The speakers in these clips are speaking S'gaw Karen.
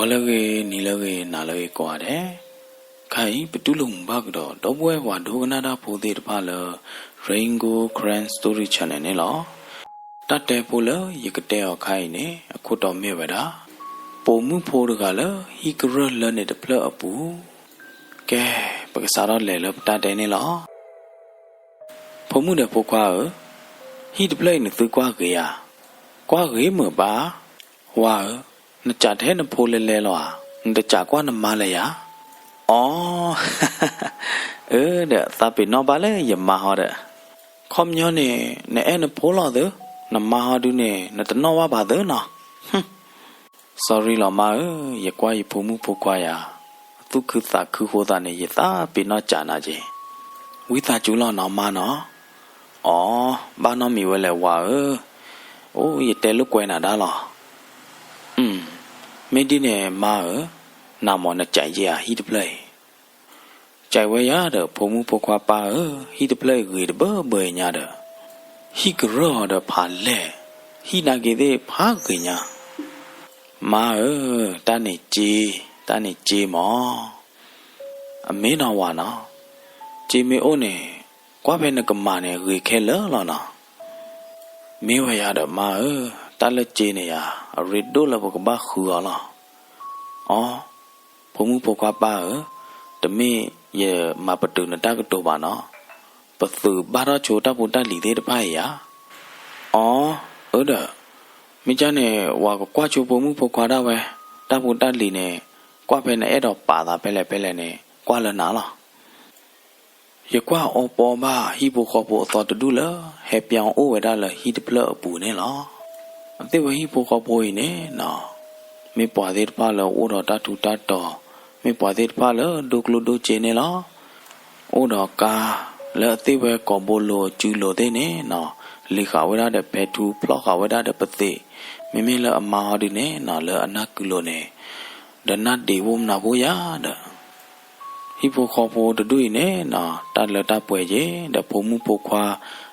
ဂီၤလၢအဂ့ၤ, နံၤလၢအဂ့ၤ, နၤလၢအဂ့ၤကိးဂၤဒဲး, ခဲအံၤ ပတူၢ်လိာ်မုာ်ဘၣ်ကဒီး ဒီပုၢ်ဝဲၢ်ပှၤဒိကနၣ်တၢ်ဖိသ့ၣ်တဖၣ်လၢ Rain Gold Karen Story Channel န့ၣ်လီၤ. တၢ်တဲဖိလၢယကတဲအီၤခါအံၤန့ၣ် အခိၣ်တီမ့ၢ်ဝဲဒၣ် ပိာ်မုၣ်ဖိတဂၤလၢဟံၣ်ကရၢၢ်လၢန့ၣ်တဖျၢၣ်အပူၤ. ကဲ, ပကစးထီၣ်လဲၤလၢပတၢ်တဲန့ၣ်လီၤ. ဖိမုၣ်ဒီးဖိခွါဧၢ, ဟံၣ်တဖျၢၣ်အံၤနသုကွၢ်ဂ့ၤဧါ. ကွၢ်ဂ့ၤမုာ်ဘၣ်. ဝၤဧၢ, နစးထဲနဖိလဲၤလဲၤလီၤဧါ, နတစးကွၢ်နမါလၢၤဧါ. အိ, အၢဒီး သးပ့ၤနီၣ်ဘၣ်လၢယမါဟီဒီး, ခီပညီန့ၣ် နအဲၣ်နဖိလီၤသု, နမါဟီဒုန့ၣ် နတနီၣ်ဘၣ်ဘၣ်သုနီၤ. Sorry လီၤမါဧၢ, ယကွၢ်ယဖိမုၣ်ဖိခွါယၤ အသူၣ်ခုသးခုအဃိသးန့ၣ် ယသးပ့ၤနီၣ်စးနၤက့ၤ. ဝံသးစူၤလီၤနီၤမါနီၤ. အိ, ဘၣ်နီတမံၤဝဲလဲၣ်ဝၤဧၢ, အိ, ယတဲလိာ်ကွဲနၤဒၣ်လီၤ. မ့ၢ်ဒ်န့ၣ်မါဧၢ, နၤမ့ၢ်နစးယဲၢ်ဧါဟံၣ်တဖျၢၣ်အံၤ. စးဝဲယၤဒီး ဖိမုၣ်ဖိခွါပၢ်ဧၢ, ဟံၣ်တဖျၢၣ်အံၤဂ့ၤတဘၢဘၢညါဒီး, ဟံၣ်ကရၢၢ်အီၤဒီးဖးလဲၢ်, ဟံၣ်နာ်က့ၤသ့ၣ်ဖးဂ့ၤညါ. မါဧၢ, တၢ်န့ၣ်စ့, တၢ်န့ၣ်စ့မး. အမ့ၢ်နီၤဝၤနီၤ, စ့မ့ၢ်အိၣ်န့ၣ် ကွၢ်ဖဲနကမၤန့ၣ် ဂ့ၤခဲလၢာ်လီၤနီၤ. မ့ၢ်ဝဲယၤဒီးမါဧၢ, တၢ်လၢစ့န့ၣ်ယၤ အရ့ဒိၣ်လၢပကဘၣ်ဃုအီၤလီၤ. အိ, ဖိမုၣ်ဖိခွါပၢ်ဧၢ, တမ့ၢ်ယမၤပတုာ်နတၢ်ကတိၤဘၣ်နီၤ, ပသုးဘၣ်ထီၣ်ဆိတၢ်ဖိတၢ်လံၤသ့ၣ်တဖၣ်အံၤဧါ. အိ, အၢဒီး, မ့ၢ်ကၢ်န့ၣ် ဝၤကကွၢ်ဆိဖိမုၣ်ဖိခွါဒၣ်ဝဲ, တၢ်ဖိတၢ်လံၤန့ၣ် ကွၢ်ဖဲနအဲၣ်ဒိးပာ်သးဖဲလဲၣ်ဖဲလဲၣ်န့ၣ် ကွၢ်လၢနၤလီၤ. ယကွၢ်အီပီဘၣ်ဟံၣ်ဖိဃီဖိအသီတဒူၣ်လၢ ဟဲပၠီအိၣ်ဝဲဒၣ်လၢဟံၣ်တဖျၢၣ်အပူၤန့ၣ်လီၤ. အသ့ၣ်ဝဲဟံၣ်ဖိဃီဖိအံၤန့ၣ်နီၤ, မ့ၢ်ပှၤသ့ၣ်တဖၣ်လၢအိၣ်ဒီးတၢ်ထူးတၢ်တီၤ, မ့ၢ်ပှၤသ့ၣ်တဖၣ်လၢဒိၣ်ကျိၣ်ဒိၣ်စ့န့ၣ်လီၤ. အိၣ်ဒီးကါလၢအသ့ၣ်ဝဲကိာ်ဘိလိၤအစုလိၤသ့ၣ်န့ၣ်နီၤ, လံၤဃာ်ဝဲဒၣ်ဒီးဖဲထူ ဖျီဃာ်ဝဲဒၣ်ဒီးပသ့ၣ်, မ့မ့ၢ်လၢအမါဟီဒုန့ၣ်နီၤ လၢအနၢ်ကုလိၤန့ၣ် ဒီးနၢ်ဒံးဝိမနၤဖိယၤဒီး ဟံၣ်ဖိဃီဖိတဒူၣ်အံၤန့ၣ်နီၤ တၢ်လၢတၢ်ပှဲၤက့ၤ ဒီးဖိမုၣ်ဖိခွါ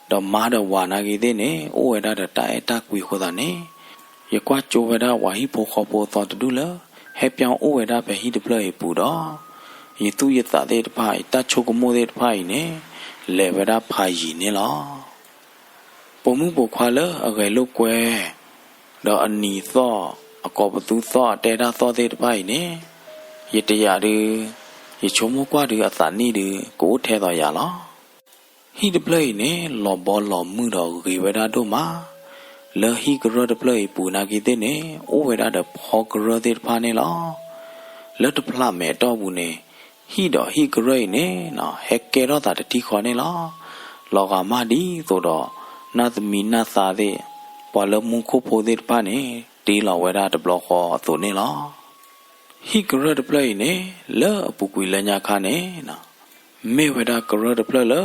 ဒီးမါဒီးဝၤနာ်က့ၤသ့ၣ်န့ၣ် အိၣ်ဝဲဒၣ်ဒီးတၢ်အဲၣ်တၢ်ကွံအဃိသတးန့ၣ်, ယကွၢ်ကၠိဝဲဒၣ်ပှၤဟံၣ်ဖိဃီဖိအသီတဒူၣ်လၢ ဟဲပၠီအိၣ်ဝဲဒၣ်ဖဲဟံၣ်တဖျၢၣ်အံၤအပူၤဒီး, ယသူၣ်ယသးသ့ၣ်တဖၣ်အံၤ တၢ်ဆိကမိၣ်သ့ၣ်တဖၣ်အံၤန့ၣ် လဲၤဝဲဒၣ်ဖးယံၤန့ၣ်လီၤ. ပိာ်မုၣ်ပိာ်ခွါလၢအဂဲၤလိာ်ကွဲ ဒီးအနံၤသီၣ် အကိးပသူသီၣ် အတဲတၢ်သီၣ်သ့ၣ်တဖၣ်အံၤန့ၣ်, ယတယာ်ဒုး, ယဆိကမိၣ်ကွၢ်ဒုးအသးနံၣ်ဒုး ကအိၣ်ထဲသိးယၤလီၤ. ဟံၣ်တဖျၢၣ်အံၤန့ၣ် လီၤဘီလီၤမုၢ်ဒီးဂ့ၤဝဲဒၣ်ဒိၣ်မး, လၢဟံၣ်ကရၢၢ်တဖျၢၣ်အံၤပူၤနာ်က့ၤသ့ၣ်န့ၣ် အိၣ်ဝဲဒၣ်ဒီးဖီကရၢၢ်သ့ၣ်တဖၣ်န့ၣ်လီၤ. လၢတဖျးမဲာ်အတီၢ်ပူၤန့ၣ်, ဟံၣ်ဒီးဟံၣ်ကရၢၢ်အံၤန့ၣ်နီၤ ဟဲကဲထီၣ်သးတထံၣ်ဃီန့ၣ်လီၤ. လီၤဂာ်မးဒ်သိးဒီး နၢ်သမံနၢ်သါသ့ၣ်, ပှၤလၢမူခိၣ်ဖိသ့ၣ်တဖၣ်န့ၣ် တ့လီၤဝဲဒၣ်တဘျီဃီအသိးန့ၣ်လီၤ. ဟံၣ်ကရၢၢ်တဖျၢၣ်အံၤန့ၣ် လၢအပူၤကွံာ်လၢညါခါန့ၣ်နီၤ, မ့ၢ်ဝဲဒၣ်ကရၢၢ်တဖျၢၣ်လၢ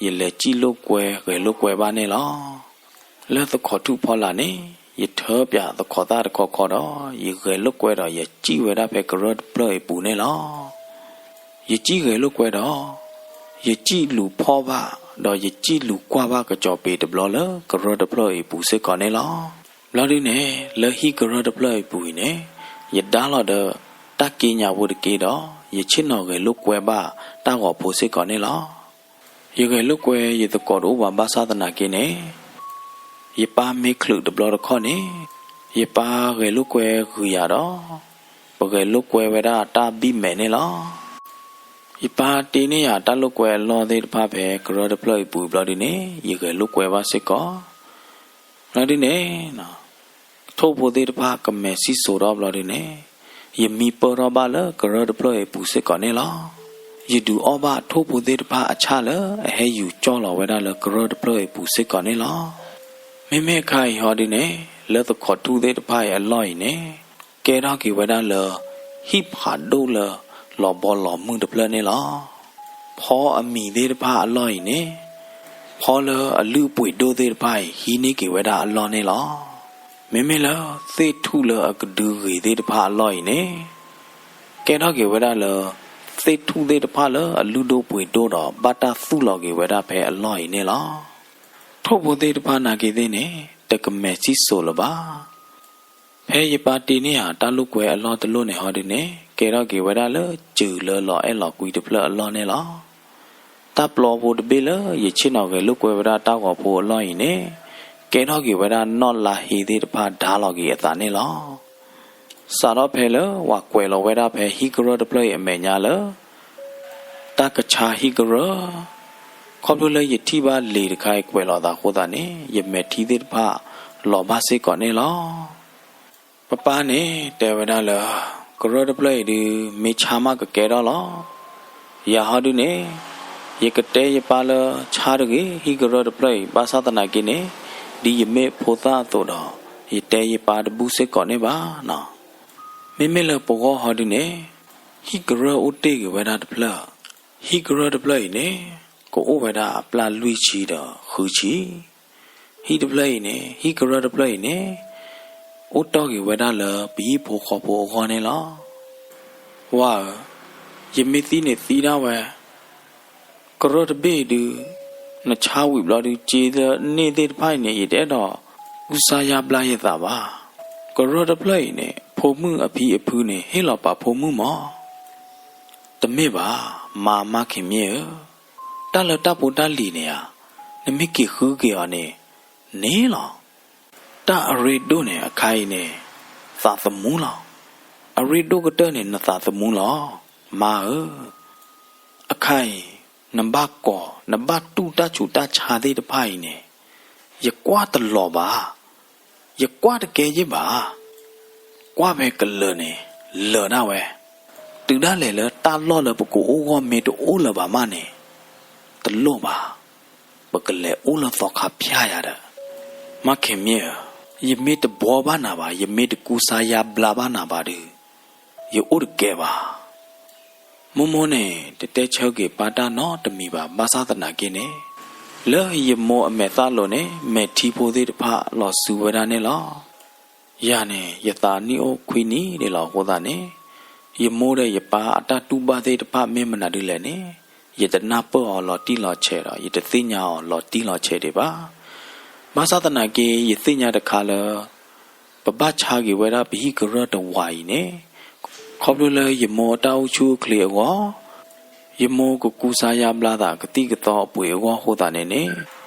ယလဲၤစံၣ်လိာ်ကွဲဂဲၤလိာ်ကွဲဘၣ်န့ၣ်လီၤ. လၢသခိးထူၣ်ဖီလာ်န့ၣ်, ယထၢပၠးသခိးသၣ်တခီခီဒီး ယဂဲၤလိာ်ကွဲဒီးယစံၣ်ဝဲဒၣ်ဖဲကရၢၢ်တဖျၢၣ်အံၤပူၤန့ၣ်လီၤ. ယစံၣ်ဂဲၤလိာ်ကွဲဒီး, ယစံၣ်လူၤဖီၣ်ဘၣ်, ဒီးယစံၣ်လူၤကွၢ်ဘၣ်ကစီၤပ့ၤတဘျီလၢကရၢၢ်တဖျၢၣ်အံၤပူၤစ့ၢ်ကီးန့ၣ်လီၤ. ဘျီဒုန့ၣ် လၢဟံၣ်ကရၢၢ်တဖျၢၣ်အံၤပူၤအံၤန့ၣ်, ယဒါလီၤဒီးတၢ်က့ညါဖိတက့ဒီး, ယဆ့ၣ်နီၤဂဲၤလိာ်ကွဲဘၣ်တၢ်ဂီၤဖိစ့ၢ်ကီးန့ၣ်လီၤ. ယဂဲၤလိာ်ကွဲယသကိးတအိၣ်ဘၣ်ဘၣ်ဆၣ်သနာ်က့န့ၣ်, ယပၢ်မ့ၢ်ချုးတဘျီတခီၣ်န့ၣ်, ယပၢ်ဂဲၤလိာ်ကွဲဂုာ်ယၤဒီး, ပဂဲၤလိာ်ကွဲဝဲဒၣ်တၢ်ဘံၣ်မဲာ်န့ၣ်လီၤ. ယပၢ်တ့န့ၢ်ယၤတၢ်လိာ်ကွဲအလီၢ်သ့ၣ်တဖၣ်ဖဲကရၢၢ်တဖျၢၣ်အံၤပူၤဘျီဒုန့ၣ် ယဂဲၤလိာ်ကွဲဘၣ်စ့ၢ်ကီး. ဘျီဒုန့ၣ် ထိၣ်ဖိသ့ၣ်တဖၣ်ကမဲာ်စံၣ်စိၤထီၣ်ဘျီဒုန့ၣ်, ယမံပၢၢ်ထီၣ်ဘၣ်လၢကရၢၢ်တဖျၢၣ်အံၤပူၤစ့ၢ်ကီးန့ၣ်လီၤ. ယဒုးအီၣ်ဘၣ်ထိၣ်ဖိသ့ၣ်တဖၣ်အဆၣ်လၢအဟဲယူၤကၠီၣ်လီၤဝဲဒၣ်လၢကရၢၢ်တဖျၢၣ်အံၤပူၤစ့ၢ်ကီးန့ၣ်လီၤ. မ့မ့ၢ်အခါအံၤဟီဒုန့ၣ်, လၢသခိးထူၣ်သ့ၣ်တဖၣ်အံၤအလီၢ်အံၤန့ၣ်, ကဲထီၣ်က့ၤဝဲဒၣ်လၢ ဟံၣ်ဖးဒိၣ်လၢလီၤဘီလီၤမုၢ်တဖျၢၣ်န့ၣ်လီၤ. ဖီအမံၤသ့ၣ်တဖၣ်အလီၢ်အံၤန့ၣ်, ဖီလၢအလုၢ်အပှ့ၤဒိၣ်သ့ၣ်တဖၣ်အံၤ ဟံးန့ၢ်က့ၤဝဲဒၣ်အလီၢ်န့ၣ်လီၤ. မ့မ့ၢ်လၢသ့ၣ်ထူၣ်လၢအကဒုဂ့ၤသ့ၣ်တဖၣ်အလီၢ်အံၤန့ၣ်, ကဲထီၣ်က့ၤဝဲဒၣ်လၢ သ့ၣ်ထူၣ်သ့ၣ်တဖၣ်လၢအလုၢ်ဒိၣ်ပှ့ၤဒိၣ်ဒီး ဘၣ်တၢ်သူၣ်လီၤက့ၤဝဲဒၣ်ဖဲအလီၢ်အံၤန့ၣ်လီၤ. ထိၣ်ဖိသ့ၣ်တဖၣ်နာ်က့ၤသ့ၣ်န့ၣ် တကမဲာ်စံၣ်စိၤလၢၤဘၣ်. ဖဲယပၢ်တ့န့ၢ်ယၤတၢ်လိာ်ကွဲအလီၢ်တလီၢ်န့ၣ်ဟီဒုန့ၣ် ကဲထီၣ်က့ၤဝဲဒၣ်လၢစၢၤလၢလီၤအဲၣ်လီၤကွံတဖျၢၣ်အလီၢ်န့ၣ်လီၤ. တၢ်ပျီဖိတဘ့ၣ်လၢယဆ့ၣ်နီၤဂဲၤလိာ်ကွဲဝဲဒၣ်တၢ်ဂီၤဖိအလီၢ်အံၤန့ၣ် ကဲထီၣ်က့ၤဝဲဒၣ်နီၣ်လါဟ့သ့ၣ်တဖၣ်ဒါလီၤက့ၤအသးန့ၣ်လီၤ. စးထီၣ်ဖဲလၢပှၤကွဲးလီၤဝဲဒၣ်ဖဲဟံၣ်ကရၢၢ်တဖျၢၣ်အံၤအမဲာ်ညါလၢ တၢ်ကဆါဟံၣ်ကရၢၢ်, ခီဖျိလၢယထံၣ်ဘၣ်လံာ်တခါအံၤကွဲးလီၤသးအဃိသတးန့ၣ် ယမဲာ်ထံသ့ၣ်တဖၣ်လီၤဘၣ်စ့ၢ်ကီးန့ၣ်လီၤ. ပပၢ်န့ၣ်တဲဝဲဒၣ်လၢ ကရၢၢ်တဖျၢၣ်အံၤဒု မ့ၢ်ဆါမးကကဲထီၣ်လီၤ. ယၤဟီဒုန့ၣ် ယကတဲယပၢ်လၢဆါတဂ့ၤ ဟံၣ်ကရၢၢ်တဖျၢၣ်အံၤ ဘၣ်ဆၣ်သနာ်က့န့ၣ် ဒ်ယမ့ၢ်ဖိသၣ်အသိးဒီး ယတဲယပၢ်တဘူၣ်စ့ၢ်ကီးန့ၣ်ဘၣ်နီၤ. မ့မ့ၢ်လၢပဂီၢ်ဟီဒုန့ၣ် ဟံၣ်ကရၢၢ်အိၣ်တ့ၢ်ဂ့ၤဝဲဒၣ်တဖျၢၣ်, ဟံၣ်ကရၢၢ်တဖျၢၣ်အံၤန့ၣ် ကအိၣ်ဝဲဒၣ်အပျၢ်လွံၢ်ဆံဒီးဃုဆံ, ဟံၣ်တဖျၢၣ်အံၤန့ၣ် ဟံၣ်ကရၢၢ်တဖျၢၣ်အံၤန့ၣ် အိၣ်တီၢ်ဂ့ၤဝဲဒၣ်လၢပဟံၣ်ဖိဃီဖိအဂီၢ်န့ၣ်လီၤ. ဝါဧၢ, ယမ့ၢ်သံန့ၣ်သံဒၣ်ဝဲ, ကရၢၢ်တဘ့ၣ်အံၤဒု နဆါဝံၤဘျီဒု စ့လၢန့ၢ်သ့ၣ်တဖၣ်အံၤန့ၣ် ယတအဲၣ်ဒိးကူစါယါဘျါယသးဘၣ်. ကရၢၢ်တဖျၢၣ်အံၤန့ၣ် ဖိမုၣ်အဖံအဖုန့ၣ် ဟ့ၣ်လီၤပာ်ဖိမုၣ်မး. တမ့ၢ်ဘၣ်, မါမါခင်မြင့်ဧၢ, တၢ်လၢတၢ်ဖိတၢ်လံၤန့ၣ်ဧါ, နမ့ၢ်က့ၤဃုက့ၤအီၤန့ၣ်န့ၣ်လီၤ. တၢ်အရ့ဒိၣ်န့ၣ်အခါအံၤန့ၣ် သးသမူလီၤ. အရ့ဒိၣ်ကတၢၢ်န့ၣ် နသးသမူလီၤ, မါဧၢ. အခါအံၤ နဘၣ်ကိး နဘၣ်တူၢ်တၢ်ဆူးတၢ်ဆါသ့ၣ်တဖၣ်အံၤန့ၣ် ယကွၢ်တလီၤဘၣ်, ယကွၢ်တကဲယ့ၢ်ဘၣ်. ကွၢ်ဖဲကလၢာ်န့ၣ် လၢာ်ဒၣ်ဝဲ, တုၤဒၣ်လဲာ်လၢတၢ်လီၢ်လၢပကအိၣ်ဂီၢ်မ့ၢ်တအိၣ်လၢၤဘၣ်မးန့ၣ် တလိၣ်ဘၣ်, ပကလဲၤအိၣ်လၢသီခါဖၠၣ်ယၤဒီး. မါခင်မြင့်ဧၢ, ယမ့ၢ်တဘှီဘၣ်နၤဘၣ်, ယမ့ၢ်တကူစါယါဘျါဘၣ်နၤဘၣ်ဒီး ယအိၣ်တကဲဘၣ်. မိၢ်မိၢ်န့ၣ် တတဲဆၢက့ၤပၢ်တၢ်နီတမံၤဘၣ်. ဘၣ်ဆၣ်သနာ်က့န့ၣ် လၢယမိၢ်အမဲာ်သၣ်လိၤန့ၣ် မဲာ်ထံဖိသ့ၣ်တဖၣ်လီၤစုဝဲဒၣ်န့ၣ်လီၤ. ယၤန့ၣ် ယသးနံၣ်အိၣ်ခွံနံၣ်ဒံးလီၤအဃိသတးန့ၣ် ယမိၢ်ဒီးယပၢ်အတၢ်တူၢ်ဘၣ်သ့ၣ်တဖၣ်မ့ၢ်မနုၤဒ်လဲၣ်န့ၣ် ယတနၢ်ပၢၢ်အီၤလီၤတံၢ်လီၤဆဲးဒီး ယတသ့ၣ်ညါအီၤလီၤတံၢ်လီၤဆဲးဒံးဘၣ်. ဘၣ်ဆၣ်သနာ်က့ ယသ့ၣ်ညါတခါလၢ ပဘၣ်ဆါက့ၤဝဲဒၣ်ပဟံၣ်ကရၢၢ်တဝးအံၤန့ၣ် ခီဖျိလၢယမိၢ်အတၢ်အိၣ်ဆူၣ်အိၣ်ချ့အဂီၢ်, ယမိၢ်ကကူစါယါဘျါသးကသံၣ်ကသီအပှ့ၤအဂီၢ်အဃိသတးန့ၣ်န့ၣ်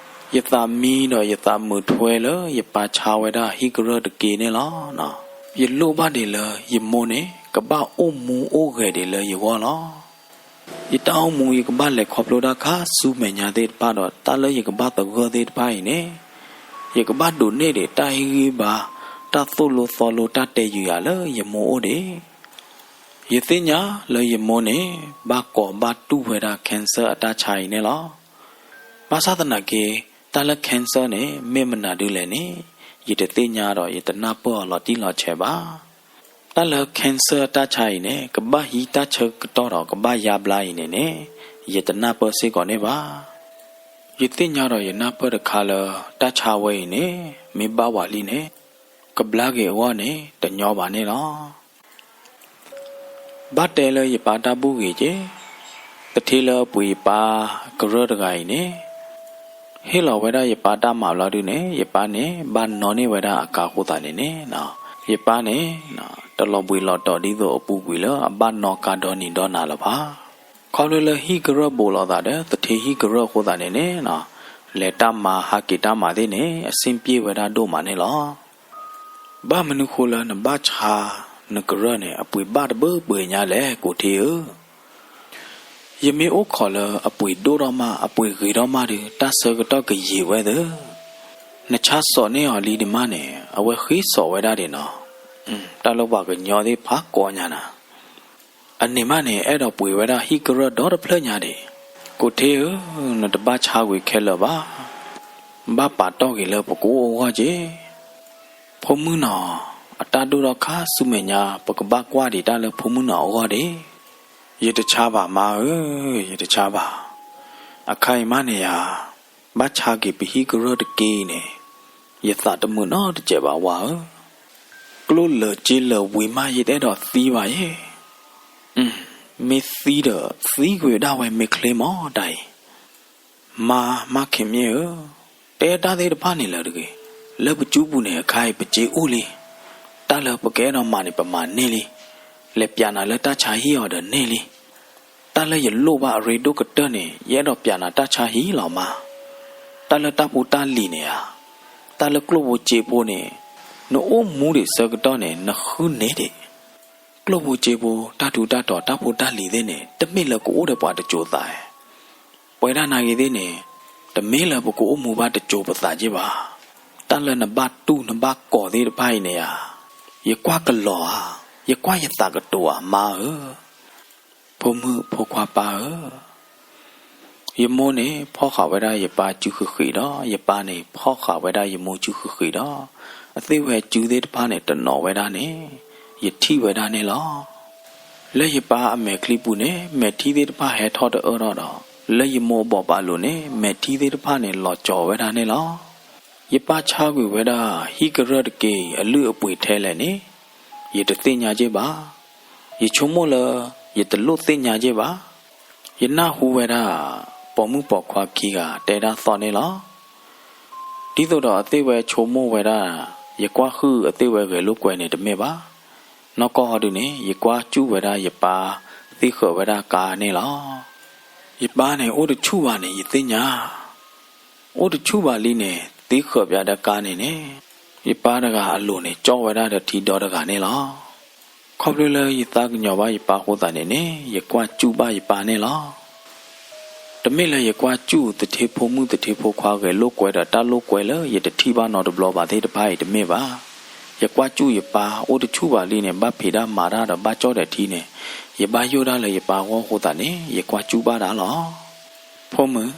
ယသးမံဒီးယသးမုာ်ထွဲလၢယပၢ်ဆါဝဲဒၣ်ဟံၣ်ကရၢၢ်တက့ၢ်န့ၣ်လီၤ. ယလိၣ်ဘၣ်ဒံးလၢယမိၢ်န့ၣ် ကဘၣ်အိၣ်မူအိၣ်ဂဲၤဒံးလၢယဂီၢ်လီၤ. ယတၢ်အိၣ်မူယကဘၣ်လဲၤခီဖျိတၢ်ခါဆူမဲာ်ညါသ့ၣ်တဖၣ်ဒီး တၢ်လၢယကဘၣ်သဂၢၢ်သ့ၣ်တဖၣ်အံၤန့ၣ် ယကဘၣ်ဒိးန့ၢ်ဒံးတၢ်ဟ့ၣ်ဂံၢ်ဘါ တၢ်သိၣ်လိသီလိတၢ်တဲယုာ်ယၤလၢယမိၢ်အိၣ်ဒံး. ယသ့ၣ်ညါလၢယမိၢ်န့ၣ် ဘၣ်ကိးဘၣ်တူၢ်ဝဲဒၣ် cancer အတၢ်ဆါအံၤန့ၣ်လီၤ. ဘၣ်ဆၣ်သနာ်က့ တၢ်လၢ cancer န့ၣ် မ့ၢ်မနုၤဒ်လဲၣ်န့ၣ် ယတသ့ၣ်ညါဒီးယတနၢ်ပၢၢ်အီၤလီၤတံၢ်လီၤဆဲးဘၣ်. တၢ်လၢ cancer အတၢ်ဆါအံၤန့ၣ် ကဘၣ်ဟံးတၢ်ဆၢကတီၢ်ဒီးကဘၣ်ယါဘျါအံၤန့ၣ်န့ၣ် ယတနၢ်ပၢၢ်စ့ၢ်ကီးန့ၣ်ဘၣ်. ယသ့ၣ်ညါဒီးယနၢ်ပၢၢ်တခါလၢ တၢ်ဆါဝဲအံၤန့ၣ် မ့ၢ်ဘၣ်ဝဲလံန့ၣ် ကဘျါက့ၤအဂီၢ်န့ၣ် တညီဘၣ်န့ၣ်လီၤ. ဘၣ်တဲလၢယပၢ်တၢ်ဘူၣ်ဂ့ၤက့ၤ, သထ့လၢအပှ့ၤယပၢ်ကရၢၢ်တဂၤအံၤန့ၣ် ဟ့ၣ်လီၤဝဲဒၣ်ယပၢ်တၢ်မၤဘျီဒုန့ၣ် ယပၢ်န့ၣ် ဘၣ်နီၣ်န့ၢ်ဝဲဒၣ်အကါအဃိသတးန့ၣ်န့ၣ် ယပၢ်န့ၣ် တလီၤဘှံးလီၤတီၤဒ်သိးအပူၤကွံာ်လၢအဘၣ်နီၣ်ကါဒီနံၤဒီနၤလၢၤဘၣ်. ခီဖျိလၢဟံၣ်ကရၢၢ်ဘူးလိာ်သးဒီး သထ့ဟံၣ်ကရၢၢ်အဃိသတးန့ၣ်န့ၣ် လဲၤတၢ်မၤဟးက့ၤတၢ်မၤသ့ၣ်န့ၣ် အဆင်ပြေဝဲဒၣ်ဒိၣ်မးန့ၣ်လီၤ. ဘၣ်မနုၤဃိလၢနဘၣ်ဆါနကရၢၢ်န့ၣ် အပှ့ၤဘၣ်တဘၢပှဲၤညါလဲၣ် ကိးထ့ဧၢ. ယမ့ၢ်အိၣ်ခိးလၢအပှ့ၤဒိၣ်ထီၣ်မး အပှ့ၤဂ့ၤထီၣ်မးဒီး တၢ်ဆၢကတီၢ်ကယံာ်ဝဲသၢ. နဆါစိာ်န့ၢ်အီၤလံဒံးမးန့ၣ် အဝဲဃ့စိာ်ဝဲဒၣ်ဒံးနီၤ. တၢ်လၢပှၤကညီသ့ၣ်ဖးကိးညါနၤ အန့ၣ်မးန့ၣ် အဲၣ်ဒိးပှ့ၤဝဲဒၣ်ဟံၣ်ကရၢၢ်ဒီတဖျၢၣ်ညါဒံး. ကိးထ့ဧၢ, နတဘၣ်ဆါဝံၤခဲလၢာ်ဘၣ်. ဘၣ်ပာ်တီၢ်က့ၤလၢပကအိၣ်အဂီၢ်က့ၤ. ဖိမုၣ်နီၤ, အတၢ်ဒိၣ်ထီၣ်ခါဆူမဲာ်ညါ ပကဘၣ်ကွၢ်ဒံးတၢ်လၢဖိမုၣ်နီၤအဂီၢ်ဒံး. ယတဆါဘၣ်မါဧၢ, ယတဆါဘၣ်. အခါအံၤမးန့ၣ်ယၤ ဘၣ်ဆါက့ၤပဟံၣ်ကရၢၢ်တက့ၢ်အံၤန့ၣ် ယသးတမုာ်နီတစဲးဘၣ်ဝါဧၢ. ကျိလၢာ်စ့လၢာ်ဝံၤမး ယတအဲၣ်ဒိးသံဘၣ်ယဲ. မ့ၢ်သံဒီးသံကွံာ်ဒၣ်ဝဲမ့ၢ်ချ့မးတၢ်အံၤ. မါ မါခင်မြင့်ဧၢ, တဲတၢ်သ့ၣ်တဖၣ်န့ၣ်လၢာ်တဂ့ၤ. လၢပစုပူၤန့ၣ်အခါအံၤ ပစ့အိၣ်လံ. တၢ်လၢပကအဲၣ်ဒိးမၤန့ၣ် ပမၤန့ၢ်လံ. လဲၤပျးနၤလၢတၢ်ဆါဟံၣ်အီၤဒီးန့ၢ်လံ. တၢ်လၢယလိၣ်ဘၣ်အရ့ဒိၣ်ကတၢၢ်န့ၣ် ယအဲၣ်ဒိးပျးနၤတၢ်ဆါဟံၣ်လီၤမး. တၢ်လၢတၢ်ဖိတၢ်လံၤန့ၣ်ဧါ, တၢ်လၢကျိၣ်ဖိစ့ဖိန့ၣ်, နအိၣ်မူဒံးဆၢကတီၢ်န့ၣ် နဃုန့ၢ်ဒံး ကျိၣ်ဖိစ့ဖိ တၢ်ထူးတၢ်တီၤ တၢ်ဖိတၢ်လံၤသ့ၣ်န့ၣ် တမ့ၢ်လၢကအိၣ်ဒီးပှၤတစိၤသးဧါ. ပဝဲဒၣ်နာ်ဂ့ၤသ့ၣ်န့ၣ်, တမ့ၢ်လၢပကအိၣ်မူဘၣ်တစိၤပသးက့ဘၣ်. တၢ်လၢနဘၣ်တူၢ်နဘၣ်ကီၤသ့ၣ်တဖၣ်အံၤန့ၣ်ဧါ, ယကွၢ်ကလီၤဧါ, ယကွၢ်ယသးကတိၤဧါ မါဧၢ, ဖိမုၣ်ဖိခွါပၢ်ဧၢ. ယမိၢ်န့ၣ် ဖီၣ်ဃာ်ဝဲဒၣ်ယပၢ်စုဃံးဃံးဒီး ယပၢ်န့ၣ် ဖီၣ်ဃာ်ဝဲဒၣ်ယမိၢ်စုဃံးဃံးဒီး အသ့ၣ်ဝဲစုသ့ၣ်တဖၣ်န့ၣ် တနီၤဝဲဒၣ်န့ၣ် ယထံၣ်ဝဲဒၣ်န့ၣ်လီၤ. လၢယပၢ်အမဲာ်ချံပူၤန့ၣ် မဲာ်ထံသ့ၣ်တဖၣ်ဟဲထီၣ်တအၢၣ်ထီၣ်ဒီး လၢယမိၢ်အဘီၣ်ပာ်လိၤန့ၣ် မဲာ်ထံသ့ၣ်တဖၣ်န့ၣ် လီၤကၠီၤဝဲဒၣ်န့ၣ်လီၤ. ယပၢ်ဆါကွံာ်ဝဲဒၣ် ဟံၣ်ကရၢၢ်တက့ၢ်အံၤ အလုၢ်အပှ့ၤထဲလဲၣ်န့ၣ် ယတသ့ၣ်ညါက့ဘၣ်. ယဆိကမိၣ်လၢ ယတလိၣ်သ့ၣ်ညါက့ဘၣ်. ယနၢ်ဟူဝဲဒၣ် ပိာ်မုၣ်ပိာ်ခွါခံဂၤတဲတၢ်သီၣ်န့ၣ်လီၤ. ဒ်သိးဒီးအသ့ၣ်ဝဲဆိကမိၣ်ဝဲဒၣ် ယကွၢ်ဟုၣ်အသ့ၣ်ဝဲဂဲၤလိာ်ကွဲန့ၣ်တမ့ၢ်ဘၣ်. နီၢ်ကီၢ်ဟီဒုန့ၣ် ယကွၢ်စူၣ်ဝဲဒၣ်ယပၢ်သ့ဃၢၤဝဲဒၣ်ကါန့ၣ်လီၤ. ယပၢ်န့ၣ် အိၣ်တဆူၣ်ဘၣ်န့ၣ် ယသ့ၣ်ညါ အိၣ်တဆူၣ်ဘၣ်လံန့ၣ် သ့ဃၢၤပၠးဒီးကါန့ၣ်န့ၣ် ယပၢ်တဂၤအလိၤန့ၣ် ကၠီဝဲဒၣ်ဒီးထံဒီတဂၤန့ၣ်လီၤ. ခီဖျိလၢယသးကညီၤဘၣ်ယပၢ်အဃိသတးန့ၣ်န့ၣ် ယကွၢ်စူၣ်ဘၣ်ယပၢ်န့ၣ်လီၤ. တမ့ၢ်လၢယကွၢ်စူၣ်သထ့ဖိမုၣ်သထ့ဖိခွါဂဲၤလိာ်ကွဲဒီးတၢ်လိာ်ကွဲလၢယတထံၣ်ဘၣ်နီတဘျီဘၣ်သ့ၣ်တဖၣ်အံၤတမ့ၢ်ဘၣ်. ယကွၢ်စူၣ်ယပၢ်အိၣ်တဆူၣ်ဘၣ်လံန့ၣ် ဘၣ်ဖံးတၢ်မၤတၢ်ဒီးဘၣ်ကၠီၣ်ဒီးထံန့ၣ် ယဘၣ်ယိၣ်ဒၣ်လၢယပၢ်ဂီၢ်အဃိသတးန့ၣ် ယကွၢ်စူၣ်ဘၣ်တၢ်လီၤ. ဖိမုၣ်,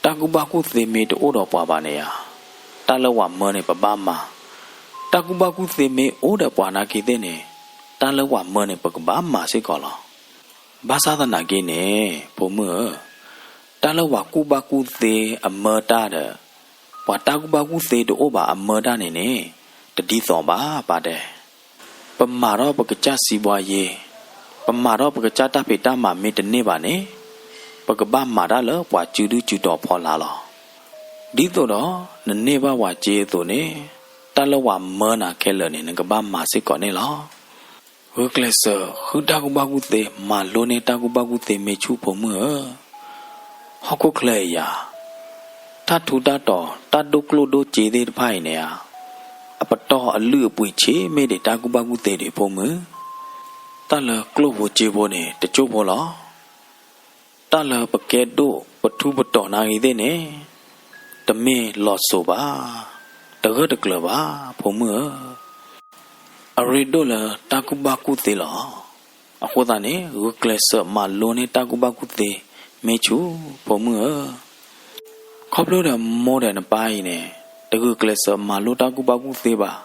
တၢ်ကူၣ်ဘၣ်ကူၣ်သ့မ့ၢ်တအိၣ်ဒီးပှၤဘၣ်န့ၣ်ဧါ, တၢ်လၢပှၤမၢန့ၣ်ပဘၣ်မၤ, တၢ်ကူၣ်ဘၣ်ကူၣ်သ့မ့ၢ်အိၣ်ဒီးပှၤနာ်က့သ့ၣ်န့ၣ် တၢ်လၢပှၤမၢန့ၣ် ပကဘၣ်မၤစ့ၢ်ကီးလီၤ. ဘၣ်ဆၣ်သနာ်က့န့ၣ် ဖိမုၣ်ဧၢ, တၢ်လၢပှၤကူၣ်ဘၣ်ကူၣ်သ့အမၢတၢ်ဒီး ပှၤတၢ်ကူၣ်ဘၣ်ကူၣ်သ့တအိၣ်ဘၣ်အမၢတၢ်န့ၣ်န့ၣ် တဒ်သိးဘၣ် ပၢ်တဲ ပမၤထီၣ်ပကစၢ်စံးဘှါယ့, ပမၤထီၣ်ပကစၢ်တၢ်ဖံးတၢ်မၤမ့ၢ်တန့ၢ်ဘၣ်န့ၣ်, ပကဘၣ်မၤတၢ်လၢပှၤစုဒုစုတီၤဖီလာ်လီၤ. ဒ်သိးဒီး နန့ၢ်ဘၣ်ပှၤစ့အသိးန့ၣ်, တၢ်လၢပှၤမၢနၤခဲလၢာ်န့ၣ် နကဘၣ်မၤစ့ၢ်ကီးန့ၣ်လီၤ. ဂုာ်ကျဲးစၢးဃုတၢ်ကူၣ်ဘၣ်ကူၣ်သ့ မၤလိန့ၢ်တၢ်ကူၣ်ဘၣ်ကူၣ်သ့မ့ၢ်ဆူၣ်ဖိမုၣ်ဧၢ. ဟီၣ်ခိၣ်ချၢအံၤယၤ တၢ်ထူးတၢ်တီၤ တၢ်ဒိၣ်ကျိၣ်ဒိၣ်စ့သ့ၣ်တဖၣ်အံၤန့ၣ်ဧါ, အပတီၢ်အလုၢ်အပှ့ၤဆံးမ့ၢ်ဒံးတၢ်ကူၣ်ဘၣ်ကူၣ်သ့ဒံးဖိမုၣ်. တၢ်လၢကျိၣ်ဖိစ့ဖိန့ၣ် တစိၢ်ဖိလီၤ. တၢ်လၢပကဲဒိၣ်ပထူးပတီၤနာ်ဂ့ၤသ့ၣ်န့ၣ် တမ့ၢ်လီၤစိၤဘၣ်, တဂၢၢ်တကျၢၤဘၣ် ဖိမုၣ်ဧၢ. အရ့ဒိၣ်လၢတၢ်ကူၣ်ဘၣ်ကူၣ်သ့လီၤ. အဃိသတးန့ၣ် ဂုာ်ကျဲးစၢးမၤလိန့ၢ်တၢ်ကူၣ်ဘၣ်ကူၣ်သ့မ့ၢ်ဆူၣ် ဖိမုၣ်ဧၢ. ခီဖျိဒီးမိၢ်ဒီးနပၢ်အံၤန့ၣ် တဂုာ်ကျဲးစၢးမၤလိတၢ်ကူၣ်ဘၣ်ကူၣ်သ့ဘၣ်.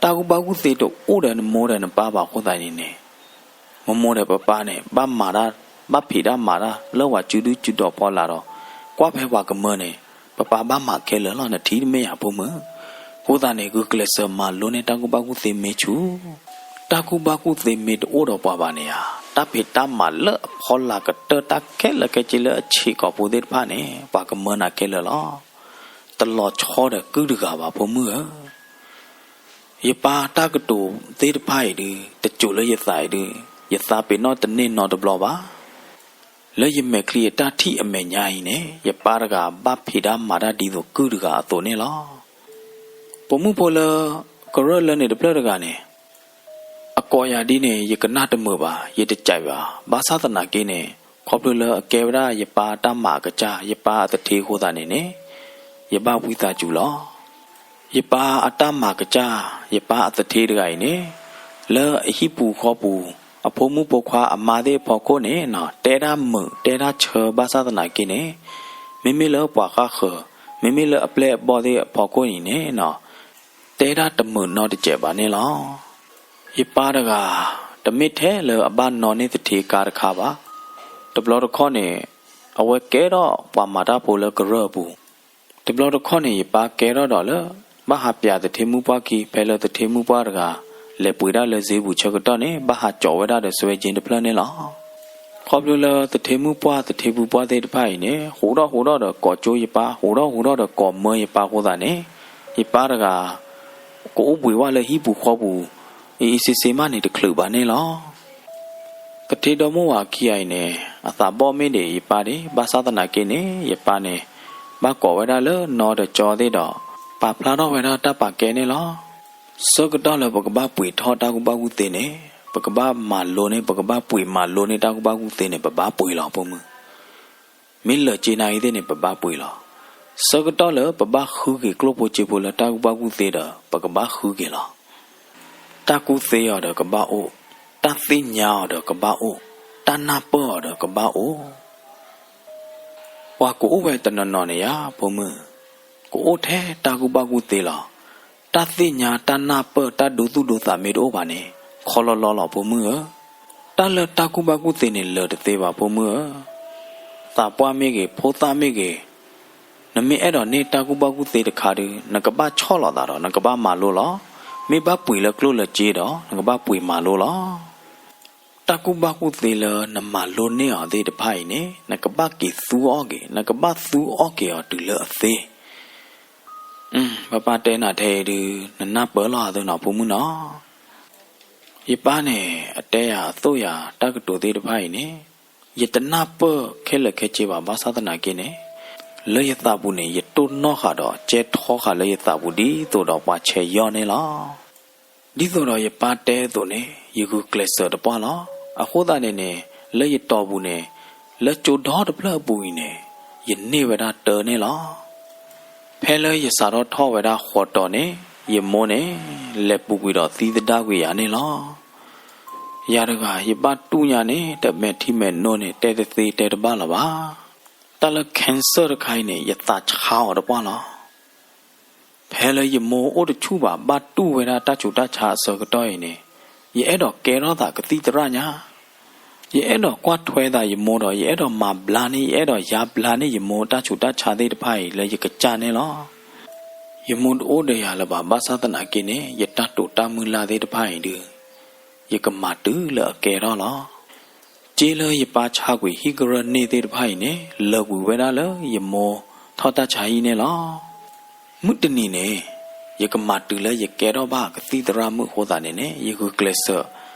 တၢ်ကူၣ်ဘၣ်ကူၣ်သ့တအိၣ်ဒီးနမိၢ်ဒီးနပၢ်ဘၣ်အဃိသတးန့ၣ်န့ၣ် မမိၢ်ဒီးပပၢ်န့ၣ် ဘၣ်မၤတၢ် ဘၣ်ဖံးတၢ်မၤတၢ်လၢပှၤစုဒုစုတီၤဖီလာ်ဒီး ကွၢ်ဖဲပှၤကမၢန့ၣ် ပပၢ်ဘၣ်မၤခဲလၢာ်လီၤ နထံၣ်တမ့ၢ်ဧါ ဖိမုၣ်. အဃိသတးန့ၣ် ဂုာ်ကျဲးစၢးမၤလိန့ၢ်တၢ်ကူၣ်ဘၣ်ကူၣ်သ့မ့ၢ်ဆူၣ်. တၢ်ကူၣ်ဘၣ်ကူၣ်သ့မ့ၢ်တအိၣ်ဒီးပှၤဘၣ်န့ၣ်ဧါ, တၢ်ဖံးတၢ်မၤလၢအဖီလာ်ကတၢၢ် တၢ်ခဲလၢာ်ခဲဆ့လၢအဆံးကိာ်ဖိသ့ၣ်တဖၣ်န့ၣ် ပှၤကမၢနၤခဲလၢာ်လီၤ. တလီၤဆီဒီးကုၢ်တဂၤဘၣ် ဖိမုၣ်ဧၢ. ယပၢ်တၢ်ကတိၤသ့ၣ်တဖၣ်အံၤဒုး တစိၤလၢယသးအံၤဒုး ယသးပ့ၤနီၣ်တန့ၢ်နီတဘျီဘၣ်. လၢယမဲာ်ချံအတၢ်ထံၣ်အမဲာ်ညါအံၤန့ၣ် ယပၢ်တဂၤဘၣ်ဖံးတၢ်မၤတၢ်ဒ်သိးကုၢ်တဂၤအသိးန့ၣ်လီၤ. ပိာ်မုၣ်ဖိလၢ ကရၢၢ်လၢန့ၣ်တဖျၢၣ်တဂၤန့ၣ် အကိးယၤဒ်န့ၣ် ယကနၣ်တမုာ်ဘၣ်, ယတကြိုက်ဘၣ်. ဘၣ်ဆၣ်သနာ်က့န့ၣ် ခီဖျိလၢအကဲဝဲဒၣ်ယပၢ်အတၢ်မၤအကစၢ် ယပၢ်အသထ့အဃိသတးန့ၣ်န့ၣ် ယဘၣ်ဝံသးစူၤလီၤ. ယပၢ်အတၢ်မၤကစၢ် ယပၢ်အသထ့တဂၤအံၤန့ၣ် လၢအဟံၣ်ပူၤဃီပူၤ အဖိမုၣ်ဖိခွါအမါသ့ၣ်အဖီခိၣ်န့ၣ် တဲဒၣ်မုာ်တဲဒၣ်ဆၢဘၣ်ဆၣ်သနာ်က့န့ၣ် မ့မ့ၢ်လၢပှၤဃၣ်ဃၢၤ မ့မ့ၢ်လၢအပျဲၢ်အဘီၣ်သ့ၣ်အဖီခိၣ်အံၤန့ၣ် တဲဒၣ်တမုာ်နီတစဲးဘၣ်န့ၣ်လီၤ. ယပၢ်တဂၤ တမ့ၢ်ထဲလၢအဘၣ်နီၣ်န့ၢ်သထ့ကါတခါဘၣ်. တဘျီတခီၣ်န့ၣ် အဝဲကဲထီၣ်ပှၤမၤတၢ်ဖိလၢကရၢၢ်အပူၤ, တဘျီတခီၣ်န့ၣ် ယပၢ်ကဲထီၣ်ဒီးလၢ ဘၣ်ဟးပျးသထ့မုၣ်ပှၢ်ခံ ဖဲလၢသထ့မုၣ်ပှၢ်တဂၤ လဲၤပှ့ၤဒၣ်လၢစ့ပူၤဆၢကတီၢ်န့ၣ် ဘၣ်ဟးကၠီးဝဲဒၣ်ဒီးစှဲကၠ့တဖျၢၣ်န့ၣ်လီၤ. ခီဖျိလၢသထ့မုၣ်ပှၢ်သထ့ဖုပှၢ်သ့ၣ်တဖၣ်အံၤန့ၣ် ဟူးထီၣ်ဟူးထီၣ်ဒီးကိးကၠိယပၢ် ဟူးထီၣ်ဟူးထီၣ်ဒီးကိးမၢယပၢ်အဃိသတးန့ၣ် ယပၢ်တဂၤ ကအိၣ်ဘှံးဝဲလၢဟံၣ်ပူၤဃီပူၤ အံၤအံၤစ့စ့မးန့ၣ်တချုးဘၣ်န့ၣ်လီၤ. ကထ့ဒီမိၢ်ဝၤခံဂၤအံၤန့ၣ် အသးဘီၣ်မ့ၢ်ဒံးယပၢ်ဒံး ဘၣ်ဆၣ်သနာ်က့န့ၣ် ယပၢ်န့ၣ် ဘၣ်ကိးဝဲဒၣ်လၢနီတကၠီသ့ၣ်ဒီး ပာ်ဖျါထီၣ်ဝဲဒၣ်တၢ်ပာ်ကဲန့ၣ်လီၤ. ဆၢကတီၢ်လၢပကဘၣ်ပှ့ၤထီၣ်တၢ်ကူၣ်ဘၣ်ကူၣ်သ့န့ၣ် ပကဘၣ်မၤလိန့ၢ် ပကဘၣ်ပှ့ၤမၤလိန့ၢ်တၢ်ကူၣ်ဘၣ်ကူၣ်သ့န့ၣ် ပဘၣ်ပှ့ၤလီၤဖိမုၣ်. မ့ၢ်လၢာ်က့နၤအံၤသ့ၣ်န့ၣ် ပဘၣ်ပှ့ၤလီၤ. ဆၢကတီၢ်လၢပဘၣ်ဃုက့ၤကျိၣ်ဖိစ့ဖိလၢတၢ်ကူၣ်ဘၣ်ကူၣ်သ့ဒီး ပကဘၣ်ဃုက့ၤလီၤ. တၢ်ကူၣ်သ့အီၤဒီးကဘၣ်အိၣ်, တၢ်သ့ၣ်ညါအီၤဒီးကဘၣ်အိၣ်, တၢ်နၢ်ပၢၢ်အီၤဒီးကဘၣ်အိၣ်. ပှၤကအိၣ်ဝဲတနီၤနီၤန့ၣ်ယါ ဖိမုၣ်, ကအိၣ်ထဲတၢ်ကူၣ်ဘၣ်ကူၣ်သ့လီၤ. တၢ်သ့ၣ်ညါတၢ်နၢ်ပၢၢ်တၢ်ဒိသူၣ်ဒိသးမ့ၢ်တအိၣ်ဘၣ်န့ၣ် ခီလီလီလီၤဖိမုၣ်ဧၢ. တၢ်လၢတၢ်ကူၣ်ဘၣ်ကူၣ်သ့န့ၣ်လၢာ်တသ့ဘၣ်ဖိမုၣ်ဧၢ. သးပှၢ်မ့ၢ်ဂ့ၤ ဖိသၣ်မ့ၢ်ဂ့ၤ နမ့ၢ်အဲၣ်ဒိးန့ၢ်တၢ်ကူၣ်ဘၣ်ကူၣ်သ့တခါဒီး နကဘၣ်ဆီၣ်လီၤသးဒီး နကဘၣ်မၤလိလီၤ. မ့ၢ်ဘၣ်ပှ့ၤလၢကျိၣ်လၢစ့ဒီး နကဘၣ်ပှ့ၤမၤလိလီၤ. တၢ်ကူၣ်ဘၣ်ကူၣ်သ့လၢနမၤလိန့ၢ်အီၤသ့ၣ်တဖၣ်အံၤန့ၣ် နကဘၣ်က့ၤသူအီၣ်က့ၤ, နကဘၣ်သူအီၣ်က့ၤအီၤတုၤလၢအသ့. ပပၢ်တဲနၤထဲအံၤဒုး နနၢ်ပၢၢ်လီၤအသးနီၤ ဖိမုၣ်နီၤ. ယပၢ်န့ၣ် အတဲယၤအသိၣ်ယၤတၢ်ကတိၤသ့ၣ်တဖၣ်အံၤန့ၣ် ယတနၢ်ပၢၢ်ခဲလၢာ်ခဲဆ့ဘၣ် ဘၣ်ဆၣ်သနာ်က့န့ၣ် လၢယသးပူၤန့ၣ် ယတိၢ်နီၣ်ဃာ်ဒီးကဲထီဃာ်လၢယသးပူၤဒ်သိးဒီးပှၤဆဲးယီၢ်န့ၣ်လီၤ. ဒ်သိးဒီးယပၢ်တဲအသိးန့ၣ် ယဂုာ်ကျဲးစၢးတပှၢ်လီၤ. အဃိသတးန့ၣ်န့ၣ် လၢယတီၤပူၤန့ၣ် လၢကၠိဒီတဖျၢၣ်အပူၤအံၤန့ၣ် ယန့ၢ်ဝဲဒၣ်တၢန့ၣ်လီၤ. ဖဲလၢယစးထီၣ်ထီၣ်ဝဲဒၣ်ဃိးတီၤန့ၣ် ယမိၢ်န့ၣ် လဲၤပူၤကွံာ်ဒီးသံသဒၣ်ကွံာ်ယၤန့ၣ်လီၤ. ယၤတဂၤ ယဘၣ်တူၢ်ညါန့ၣ် တမဲာ်ထံမဲာ်နိန့ၣ် တဲတသ့တဲတဘၣ်လၢၤဘၣ်. တၢ်လၢ cancer တခါအံၤန့ၣ် ယသးဆါအီၤတပှၢ်လီၤ. ဖဲလၢယမိၢ်အိၣ်တဆူၣ်ဘၣ် ဘၣ်တူၢ်ဝဲဒၣ်တၢ်ဆူးတၢ်ဆါအဆၢကတီၢ်အံၤန့ၣ် ယအဲၣ်ဒိးကဲထီၣ်သးကသံၣ်သရၣ်ညါ, ယအဲၣ်ဒိးကွၢ်ထွဲသးယမိၢ်ဒီး ယအဲၣ်ဒိးမၤဘျါန့ၢ် ယအဲၣ်ဒိးယါဘျါန့ၢ်ယမိၢ်တၢ်ဆူးတၢ်ဆါသ့ၣ်တဖၣ်အံၤလၢယကစၢ်န့ၣ်လီၤ. ယမိၢ်တအိၣ်ဒီးယၤလၢၤဘၣ် ဘၣ်ဆၣ်သနာ်က့န့ၣ် ယတၢ်တိာ်တၢ်မုၢ်လၢ်သ့ၣ်တဖၣ်အံၤဒုး ယကမၤတုၤလၢအကဲထီၣ်လီၤ. စ့လၢယပၢ်ဆါကွံာ်ဟံၣ်ကရၢၢ်န့ၢ်သ့ၣ်တဖၣ်အံၤန့ၣ် လၢာ်ကွံာ်ဝဲဒၣ်လၢယမိၢ်ထီၣ်တၢ်ဆါဟံၣ်န့ၣ်လီၤ. မုၢ်တနံၤန့ၣ် ယကမၤတုၤလၢယကဲထီၣ်ဘၣ်ကသံၣ်သရၣ်မုၣ်အဃိသတးန့ၣ်န့ၣ် ယဂုာ်ကျဲးစၢး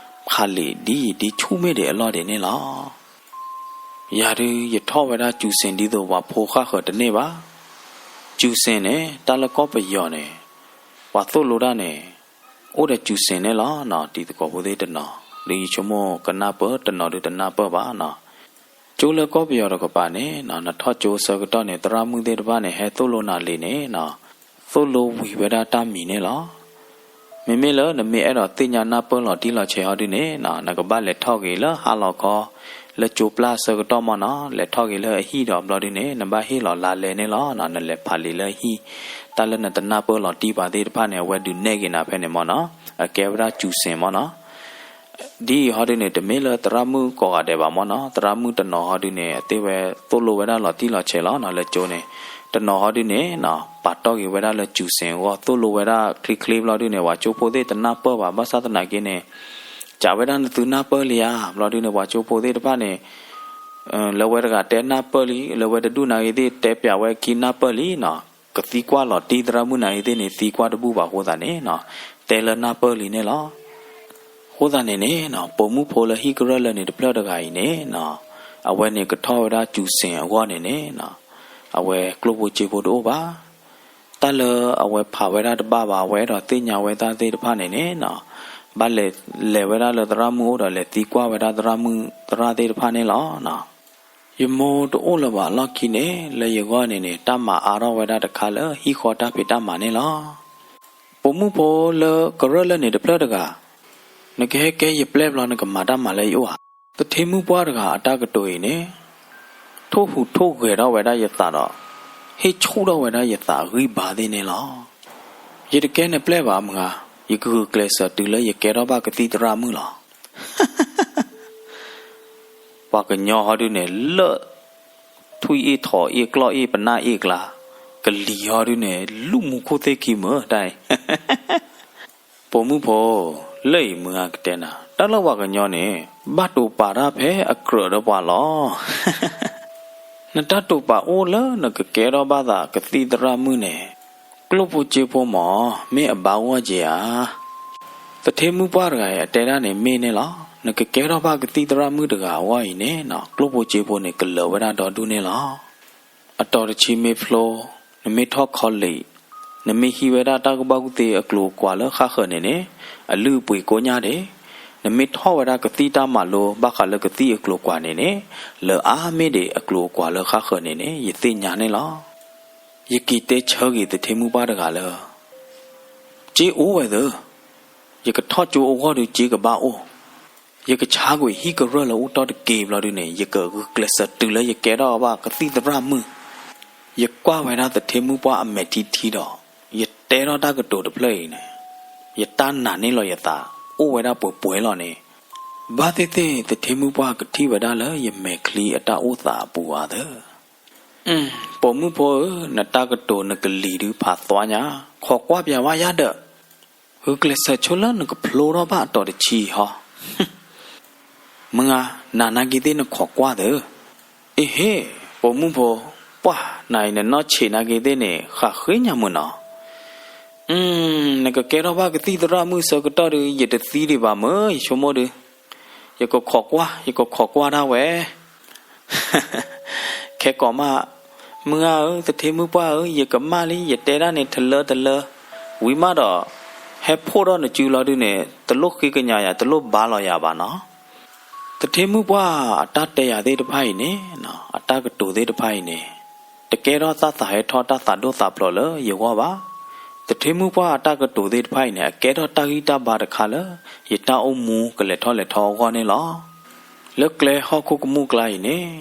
ဖးလံာ်ဒ်ယံာ်ဒ်ဆူၣ်မ့ၢ်ဒံးအလီၢ်ဒံးန့ၣ်လီၤ. ယၤဒုး ယထီၣ်ဝဲဒၣ်စူၣ်စ့ၣ်ဒ်သိးပှၤဖိဃၣ်ဃၢၤတန့ၢ်ဘၣ်. စူၣ်စ့ၣ်န့ၣ် တၢ်လၢကီၢ်ပယီၤန့ၣ် ပှၤသိၣ်လိတၢ်န့ၣ် အိၣ်ဒီးစူၣ်စ့ၣ်န့ၣ်လီၤနီၤ. တံၤသကိးဖိသ့ၣ်တနီၤ ဒုးယဆိကမိၣ်ကနၢ်ပၢၢ် တနီၤဒုးတနၢ်ပၢၢ်ဘၣ်နီၤ. ကၠိလၢကီၢ်ပယီၤတကပၤန့ၣ်နီၤ နထီၣ်ကၠိဆၢကတီၢ်န့ၣ် သရၣ်မုၣ်သ့ၣ်တဖၣ်န့ၣ် ဟဲသိၣ်လိနၤလံာ်န့ၣ်နီၤ သိၣ်လိဝံၤဝဲဒၣ်တၢ်မံၤန့ၣ်လီၤ. မ့မ့ၢ်လၢနမ့ၢ်အဲၣ်ဒိးသ့ၣ်ညါနၢ်ပၢၢ်လီၤတံၢ်လီၤဆဲးဟီဒုန့ၣ်နီၤ နကဘၣ်လဲၤထီၣ်က့ၤလၢဟါလီၤခီ လၢကၠိပျၢ်ဆၢကတီၢ်မ့ၢ်နီၤ လဲၤထီၣ်က့ၤလၢအဟံၣ်ဒီးဘျီဒုန့ၣ် နဘၣ်ဟ့ၣ်လီၤလါလဲန့ၣ်လီၤနီၤ နလဲၤဖးလံာ်လၢအဟံၣ် တၢ်လၢနတနၢ်ပၢၢ်လီၤတံၢ်ပှၤသ့ၣ်တဖၣ်န့ၣ် အဝဲဒုးနဲၣ်က့ၤနၤဖဲန့ၣ်မ့ၢ်နီၤ အကဲဝဲဒၣ်စူၣ်စ့ၣ်မ့ၢ်နီၤ. ဒ်အံၤဟီဒုန့ၣ် တမ့ၢ်လၢသရၣ်မုၣ်ကိးဂၤဒဲးဘၣ်မ့ၢ်နီၤ သရၣ်မုၣ်တနီၤဟီဒုန့ၣ် အသ့ဝဲသိၣ်လိဝဲဒၣ်လီၤတံၢ်လီၤဆဲးလီၤနီၤ လၢကၠိန့ၣ် တနီၤဟီဒုန့ၣ်နီၤ ပာ်တီၢ်က့ၤဝဲဒၣ်လၢစူၣ်စ့ၣ်အဂီၢ် သိၣ်လိဝဲဒၣ်ချ့ချ့ဘျီဒုန့ၣ် ပှၤကၠိဖိသ့ၣ်တနၢ်ပၢၢ်ဘၣ် ဘၣ်ဆၣ်သနာ်က့န့ၣ် စံးဝဲဒၣ်နသုနၢ်ပၢၢ်လံဧါ ဘျီဒုန့ၣ် ပှၤကၠိဖိသ့ၣ်တဖၣ်န့ၣ် လၢဝဲတဂၤတဲနၢ်ပၢၢ်လံ လၢဝဲတဒူၣ်နၤဂ့ၤသ့ၣ် တဲပျးဝဲခံနၢ်ပၢၢ်လံနီၤ ကသံကွၢ်လီၤတံၢ်သရၣ်မုၣ်နၤဂ့ၤသ့ၣ်န့ၣ် သံကွၢ်တဘူၣ်ဘၣ်အဃိသတးန့ၣ်နီၤ တဲလၢနၢ်ပၢၢ်လံန့ၣ်လီၤ. အဃိသတးန့ၣ်န့ၣ်နီၤ ပိာ်မုၣ်ဖိလၢဟံၣ်ကရၢၢ်လၢန့ၣ်တဖျၢၣ်တဂၤအံၤန့ၣ်နီၤ အဝဲန့ၣ်ကထီၣ်ဝဲဒၣ်စူၣ်စ့ၣ်အဂီၢ်န့ၣ်န့ၣ်နီၤ အဝဲကျိၣ်ဖိစ့ဖိတအိၣ်ဘၣ် တၢ်လၢအဝဲဖးဝဲဒၣ်တဘၣ်ဘၣ် အဝဲအဲၣ်ဒိးသ့ၣ်ညါဝဲတၢ်သ့ၣ်တဖၣ်န့ၣ်န့ၣ်နီၤ ဘၣ်လဲၤလဲၤဝဲဒၣ်လၢသရၣ်မုၣ်အိၣ်ဒီးလဲၤသံကွၢ်ဝဲဒၣ်သရၣ်မုၣ်သရၣ်သ့ၣ်တဖၣ်န့ၣ်လီၤနီၤ. ယမိၢ်တအိၣ်လၢၤဘၣ်လီၢ်ခံန့ၣ် လၢယဂီၢ်န့ၣ်န့ၣ် တၢ်မၤအါထီၣ်ဝဲဒၣ်တခါလၢဟံၣ်ဃီတၢ်ဖံးတၢ်မၤန့ၣ်လီၤ. ပိာ်မုၣ်ဖိလၢကရၢၢ်လၢန့ၣ်တဖျၢၣ်တဂၤ, နကဟဲကဲယပျဲၢ်ဘျီနကမၤတၢ်မၤလၢယအိၣ်ဧါ. သထ့မုၣ်ပှၢ်တဂၤအတၢ်ကတိၤအံၤန့ၣ် ထိၣ်ဟူးထိၣ်ဂဲၤထီၣ်ဝဲဒၣ်ယသးဒီး ဟ့ၣ်ဆူၣ်ထီၣ်ဝဲဒၣ်ယသးအဂံၢ်ဘါသ့ၣ်န့ၣ်လီၤ. ယတကဲနပျဲၢ်ဘၣ်မုၢ်ဧါ, ယကဂုာ်ကျဲးစၢးတုၤလၢယကဲထီၣ်ဘၣ်ကသံၣ်သရၣ်မုၣ်လီၤ. ပှၤကညီဟီဒုန့ၣ် လၢၢ်ထွံၣ်အ့ၣ်ထိးအ့ၣ်ကျီၢ်အ့ၣ်ပနၢ်အ့ၣ်အကျါ, ကလံၤဟီဒုန့ၣ် လူၣ်မူခိၣ်သ့ၣ်ခံမုၢ်တၢ်အံၤ ပိာ်မုၣ်ဖိ, လၢအံၤမုၢ်ဧါကတဲနၤ, တၢ်လၢပှၤကညီန့ၣ် ဘၣ်တိာ်ပာ်တၢ်ဖဲအကြၢးဒီးပှၤလီၤ. နတၢ်တိာ်ပာ်အိၣ်လၢနကကဲထီၣ်ဘၣ်သးကသံၣ်သရၣ်မုၣ်န့ၣ်, ကျိၣ်ဖိစ့ဖိမ့ၢ် မ့ၢ်အဘါဂီၢ်က့ၤဧါ. သထ့မုၣ်ပှၢ်တဂၤအံၤ အတဲဒၣ်န့ၣ်မ့ၢ်န့ၣ်လီၤ. နကကဲထီၣ်ဘၣ်ကသံၣ်သရၣ်မုၣ်တဂၤအဂီၢ်အံၤန့ၣ်နီၤ ကျိၣ်ဖိစ့ဖိန့ၣ် ကလၢၤဝဲဒၣ်ဒီဒူၣ်န့ၣ်လီၤ. အတီၤတဆံမ့ၢ်ဖျိ, နမ့ၢ်ထီၣ် college, နမ့ၢ်ဟံးဝဲဒၣ်တၢ်ကူၣ်ဘၣ်ကူၣ်သ့အကျိၤအကွာ်လၢဃၣ်ဃၢၤန့ၣ်န့ၣ် အလုၢ်အပှ့ၤကိညၢ်ဒံး, နမ့ၢ်ထီၣ်ဝဲဒၣ်ကသံၣ်တၢ်မၤလိ ဘၣ်ဃးလၢကသံၣ်အကျိၤအကွာ်န့ၣ်န့ၣ် လၢအါမ့ၢ်ဒံးအကျိၤအကွာ်လၢဃၣ်ဃၢၤန့ၣ်န့ၣ် ယသ့ၣ်ညါန့ၣ်လီၤ. ယက့ၤတဲဆၢက့ၤသထ့မုၣ်ပှၢ်တဂၤလၢ စ့အိၣ်ဝဲသၢ, ယကထီၣ်ကၠိအဂီၢ်ဒုးစ့ကဘၣ်အိၣ်, ယကဆါကွံာ်ဟံၣ်ကရၢၢ်လၢအိၣ်တီၢ်တက့ၢ်ဘျီဒုန့ၣ် ယကဂုာ်ကျဲးစၢးတုၤလၢယကဲထီၣ်ဘၣ်ကသံၣ်သရၣ်မုၣ်. ယကွၢ်ဝဲဒၣ်သထ့မုၣ်ပှၢ်အမဲာ်ထံထံဒီး ယတဲထီၣ်တၢ်ကတိၤတဖျၢၣ်အံၤန့ၣ် ယတၢ်နာ်န့ၢ်လီၤယသး အိၣ်ဝဲဒၣ်ပှဲၤပှဲၤလီၤန့ၣ်, ဘၣ်သ့ၣ်သ့ၣ်သထ့မုၣ်ပှၢ်ကထံၣ်ဝဲဒၣ်လၢယမဲာ်ချံအတၢ်အိၣ်သးအပူၤဧါသၢ. ပိာ်မုၣ်ဖိဧၢ, နတၢ်ကတိၤနကလံၤဒုးဖးသွါညါ, ခိးကွၢ်ပၠးဝဲယၤဒီး ဂုာ်ကျဲးစၢးဆိလၢနကဖျိထီၣ်ဘၣ်အတီၤတဆံဟီ. မုၢ်ဂၤ, နၤနာ်က့ၤသ့ၣ်နခိးကွၢ်သၢ. အ့ဟ့, ပိာ်မုၣ်ဖိ, ပှၢ်နၤအံၤနနီၢ်ဆံးနာ်က့ၤသ့ၣ်န့ၣ် ဃးဃ့ညါမုာ်နီၤ. နကကဲထီၣ်ဘၣ်ကသံၣ်သရၣ်မုၣ်ဆၢကတီၢ်ဒီး ယတသံဒံးဘၣ်မုၢ် ယဆိကမိၣ်ဒီး, ယကခိးကွၢ် ယကခိးကွၢ်ဒၣ်ဝဲ ခဲကိးမး, မုၢ်ဂၤဧၢ, သထ့မုၣ်ပှၢ်ဧၢ, ယကမၣ်လံ ယတဲဒၣ်န့ၣ်ထလၢထလၢ, ဝံၤမးဒီး ဟဲဖှိၣ်ထီၣ်နစုလီၤဒုန့ၣ် တလိၣ်ဃ့ကညးယၤ တလိၣ်ဘါလီၤယၤဘၣ်နီၤ. သထ့မုၣ်ပှၢ်အတၢ်တဲယၤသ့ၣ်တဖၣ်အံၤန့ၣ်, အတၢ်ကတိၤသ့ၣ်တဖၣ်အံၤန့ၣ်, တကဲထီၣ်တၢ်သးဟဲထီၣ်တၢ်သးဒိၣ်သးဖျိးလၢယဂီၢ်ဘၣ်. သထ့မုၣ်ပှၢ်အတၢ်ကတိၤသ့ၣ်တဖၣ်အံၤန့ၣ် အကဲထီၣ်တၢ်ဂံၢ်တၢ်ဘါတခါလၢ ယတၢ်အိၣ်မူကလဲၤထီၣ်လဲၤထီအဂီၢ်န့ၣ်လီၤ. လၢကျဲဟီၣ်ခိၣ်ကမူၣ်ကျါအံၤန့ၣ်,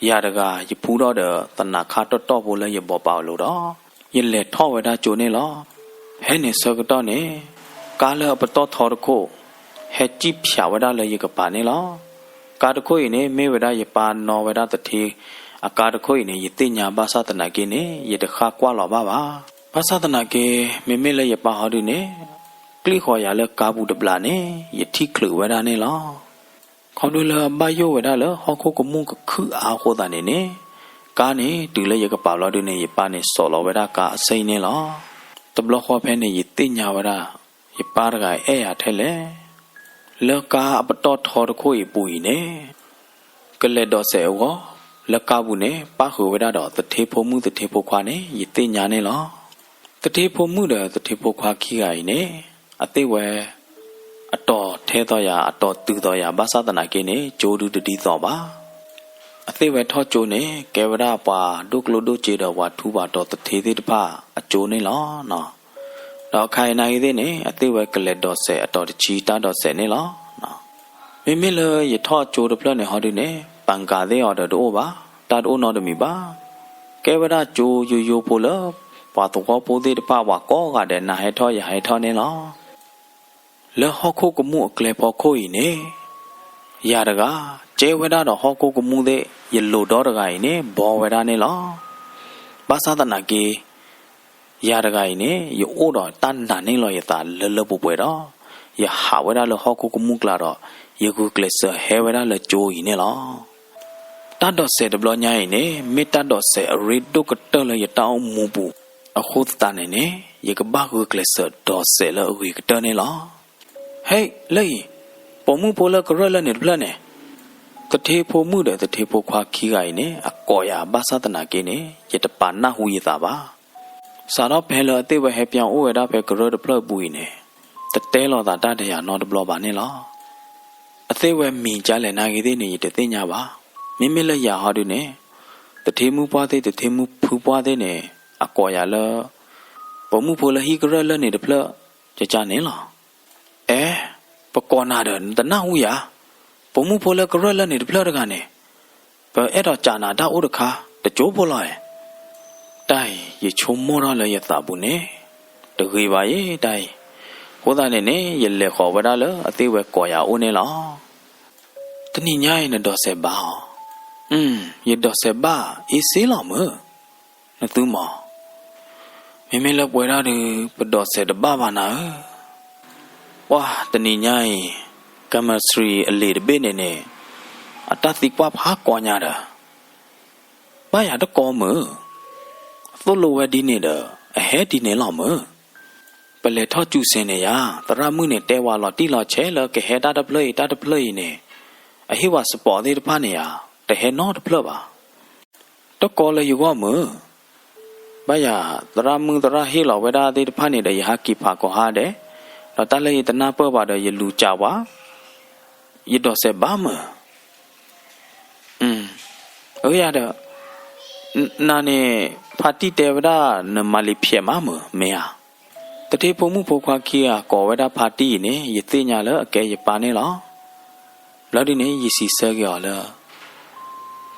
ယၤတဂၤယဖှူထီၣ်ဒီးသနးခါတီၢ်တီၢ်ဖိလၢယဘီးပာ်အလိၤဒီး, ယလဲၤထီၣ်ဝဲဒၣ်ကၠိန့ၣ်လီၤ. ဖဲန့ၣ်ဆၢကတီၢ်န့ၣ်, ကါလၢအပတီၢ်ထီတခိၣ် ဟဲစံၣ်ဖၠးဝဲဒၣ်လၢယကပၤန့ၣ်လီၤ. ကါတခိၣ်အံၤန့ၣ် မ့ၢ်ဝဲဒၣ်ယပၢ်နီၣ်ဝဲဒၣ်သထ့အကါတခိၣ်အံၤန့ၣ် ယသ့ၣ်ညါဘၣ်ဆၣ်သနာ်က့န့ၣ် ယတဃၣ်ကွၢ်လီၤဘၣ်ဘၣ်. ဘၣ်ဆၣ်သနာ်က့ မ့မ့ၢ်လၢယပၢ်ဟီဒုန့ၣ်, ကျံၣ်ဃီၤယၤလၢကါပူၤတဘျီန့ၣ် ယထံၣ်ချုးဝဲဒၣ်န့ၣ်လီၤ. ခီဖျိလၢအဘၣ်ယိၣ်ဝဲဒၣ်လၢဟီၣ်ခိၣ်ကမူၣ်ကခုၣ်အါအဃိသတးန့ၣ်န့ၣ်, ကါန့ၣ်တုၤလၢယကပၤဘျီဒုန့ၣ် ယပၢ်န့ၣ်စိာ်လီၤဝဲဒၣ်ကါအစ့ၢ်န့ၣ်လီၤ. တဘျီဃီဖဲန့ၣ် ယသ့ၣ်ညါဝဲဒၣ် ယပၢ်တဂၤအဲၣ်ယၤထဲလဲၣ်. လၢကါအပတီၢ်ထီတခိၣ်အံၤအပူၤအံၤန့ၣ်, ကလဲၤဒိးစဲးအဂီၢ်, လၢကါပူၤန့ၣ် ပၣ်ဃုာ်ဝဲဒၣ်ဒီးသထ့ဖိမုၣ်သထ့ဖိခွါန့ၣ် ယသ့ၣ်ညါန့ၣ်လီၤ. သထ့ဖိမုၣ်ဒီးသထ့ဖိခွါခံဂၤအံၤန့ၣ်, အသ့ၣ်ဝဲ အတီၤထဲသိးယၤ အတီၤတုၤသိးယၤ ဘၣ်ဆၣ်သနာ်က့န့ၣ် ကၠိဒုတဒ်သိးဘၣ်. အသ့ၣ်ဝဲထီၣ်ကၠိန့ၣ် ကဲဝဲဒၣ်ပှၤဒိၣ်ကျိၣ်ဒိၣ်စ့ဒီးပှၤထူးပှၤတီၤသထ့သ့ၣ်တဖၣ်အကၠိန့ၣ်လီၤ. ဒီးအခါအံၤနာ်ဂ့ၤသ့ၣ်န့ၣ် အသ့ၣ်ဝဲကလဲၤဒိးစဲးအတီၤတဆံတၢ်ဒိးစဲးန့ၣ်လီၤ. မ့မ့ၢ်လၢယထီၣ်ကၠိတဖျၢၣ်န့ၣ်ဟီဒုန့ၣ် ပၣ်ကၤသ့ၣ်အီၤဒီးတအိၣ်ဘၣ်, တၢ်တအိၣ်နီတမံၤဘၣ်. ကဲဝဲဒၣ်ကၠိယိယိဖိလၢ ပှၤသဝီဖိသ့ၣ်တဖၣ် ပှၤကိးဂၤဒဲးနၤဟဲထီၣ်ယၤဟဲထီၣ်န့ၣ်လီၤ. လၢဟီၣ်ခိၣ်ကမူၣ်အကျဲဖီခိၣ်အံၤန့ၣ်, ယၤတဂၤ ကဲဝဲဒၣ်ဒီးဟီၣ်ခိၣ်ကမူၣ်သ့ၣ် ယလိၤဒီတဂၤအံၤန့ၣ် ဘီဝဲဒၣ်န့ၣ်လီၤ. ဘၣ်ဆၣ်သနာ်က့ ယၤတဂၤအံၤန့ၣ် ယအိၣ်ဒီးတၢ်နာ်န့ၢ်လီၤယသးလၢလၢပှဲၤပှဲၤဒီး ယဟးဝဲဒၣ်လၢဟီၣ်ခိၣ်ကမူၣ်ကျါဒီး ယဂုာ်ကျဲးစၢးဟဲဝဲဒၣ်လၢကၠိအံၤန့ၣ်လီၤ. တၢ်ဒိးစဲးတဘျီညါအံၤန့ၣ် မ့ၢ်တၢ်ဒိးစဲးအရ့ဒိၣ်ကတၢၢ်လၢယတၢ်အိၣ်မူပူၤအဃိသတးန့ၣ်န့ၣ် ယကဘၣ်ဂုာ်ကျဲးစၢးဒိးစဲးလၢအဂ့ၤကတၢၢ်န့ၣ်လီၤ. ဟဲ, လၢအံၤ, ပိာ်မုၣ်ဖိလၢကရၢၢ်လၢန့ၣ်တဖျၢၣ်န့ၣ်, သထ့ဖိမုၣ်ဒီးသထ့ဖိခွါခံဂၤအံၤန့ၣ် အကိးယၤဘၣ်ဆၣ်သနာ်က့န့ၣ် ယတပာ်နၢ်ဟူယသးဘၣ်. စးထီၣ်ဖဲလၢအသ့ၣ်ဝဲဟဲပၠီအိၣ်ဝဲဒၣ်ဖဲကရၢၢ်တဖျၢၣ်အပူၤအံၤန့ၣ်, တတဲလိာ်သးတၢ်ဒီးယၤနီတဘျီဘၣ်န့ၣ်လီၤ. အသ့ၣ်ဝဲမံၤကလဲၣ်နာ်ဂ့ၤသ့ၣ်န့ၣ် ယတသ့ၣ်ညါဘၣ်. မ့မ့ၢ်လၢယၤဟီဒုန့ၣ်, သထ့မုၣ်ပှၢ်သ့ၣ် သထ့မုၣ်ဖုပှၢ်သ့ၣ်န့ၣ် အကိးယၤလၢ ပိာ်မုၣ်ဖိလၢဟံၣ်ကရၢၢ်လၢန့ၣ်တဖျၢၣ် ကကန့ၣ်လီၤ. အဲ, ပကိးနၤဒီး နတနၢ်ဟူယၤ, ပိာ်မုၣ်ဖိလၢကရၢၢ်လၢန့ၣ်တဖျၢၣ်တဂၤန့ၣ်, ပအဲၣ်ဒိးကးနၤတၢ်အိၣ်တခါ တကၠိဖိလီၤဧါ. တၢ်အံၤ ယဆိကမိၣ်ထီၣ်လၢယသးပူၤန့ၣ်, တဂ့ၤဘၣ်ယဲတၢ်အံၤ. အဃိသတးန့ၣ်န့ၣ် ယလဲၤဃီၤဝဲဒၣ်လၢအသ့ၣ်ဝဲကိးယၤအိၣ်န့ၣ်လီၤ. တနံၤညါအံၤနဒိးစဲးဘၣ်အီၤ. အၢ, ယဒိးစဲးဘၣ်အ့စ့လီၤမုၢ်, နသုမီၤ. မ့မ့ၢ်လၢပဝဲဒၣ်ဒီး ပဒိးစဲးတဘၣ်ဘၣ်နၤဧၢ. ပှၢ်တနံၤညါအံၤ, ကမၤစရံအလံာ်တဘ့ၣ်န့ၣ်န့ၣ်, အတၢ်သံကွၢ်ဖးကီညါဒီး ဘၣ်ယၤတကီမုၢ်, သိၣ်လိဝဲဒ်န့ၣ်ဒီး အဟဲဒ်န့ၣ်လီၤမုၢ်. ပလဲၤထီၣ်စူၤစ့ၤန့ၣ်ယၤ, သရၣ်မုၣ်န့ၣ်တဲဝဲလီၤတံၢ်လီၤဆဲးလၢကဟဲတၢ်တဖျၢၣ်အံၤတၢ်တဖျၢၣ်အံၤန့ၣ်, အဟ့ၣ်ဝဲစပီးသ့ၣ်တဖၣ်န့ၣ်ယၤ, တဟဲနီတဖျၢၣ်ဘၣ်. တကိးလၢယဂီၢ်မုၢ်, ဘၣ်ယၤ, သရၣ်မုၣ်သရၣ်ဟ့ၣ်လီၤဝဲဒၣ်သ့ၣ်တဖၣ်န့ၣ်ဒီး ယဟးက့ၤဖးကိးဟါဒဲး, ဒီးတၢ်လၢယတနၢ်ပၢၢ်ဘၣ်ဒီး ယလူၤစးဝဲ, ယဒိးစဲးဘၣ်မုၢ်. အၢယၤဒီး, နၤန့ၣ်, ဖါတံၢ်တဲဝဲဒၣ်နမၤလံၤဖျဲးမးမုၢ် မ့ၢ်ဧါ. တထ့ဖိမုၣ်ဖိခွါခံဂၤကိးဝဲဒၣ်ဖါတံၢ်အံၤန့ၣ် ယသ့ၣ်ညါလၢအကဲယပၢ်န့ၣ်လီၤ. ဘျီဒုန့ၣ် ယစံးဆၢက့ၤအီၤလၢ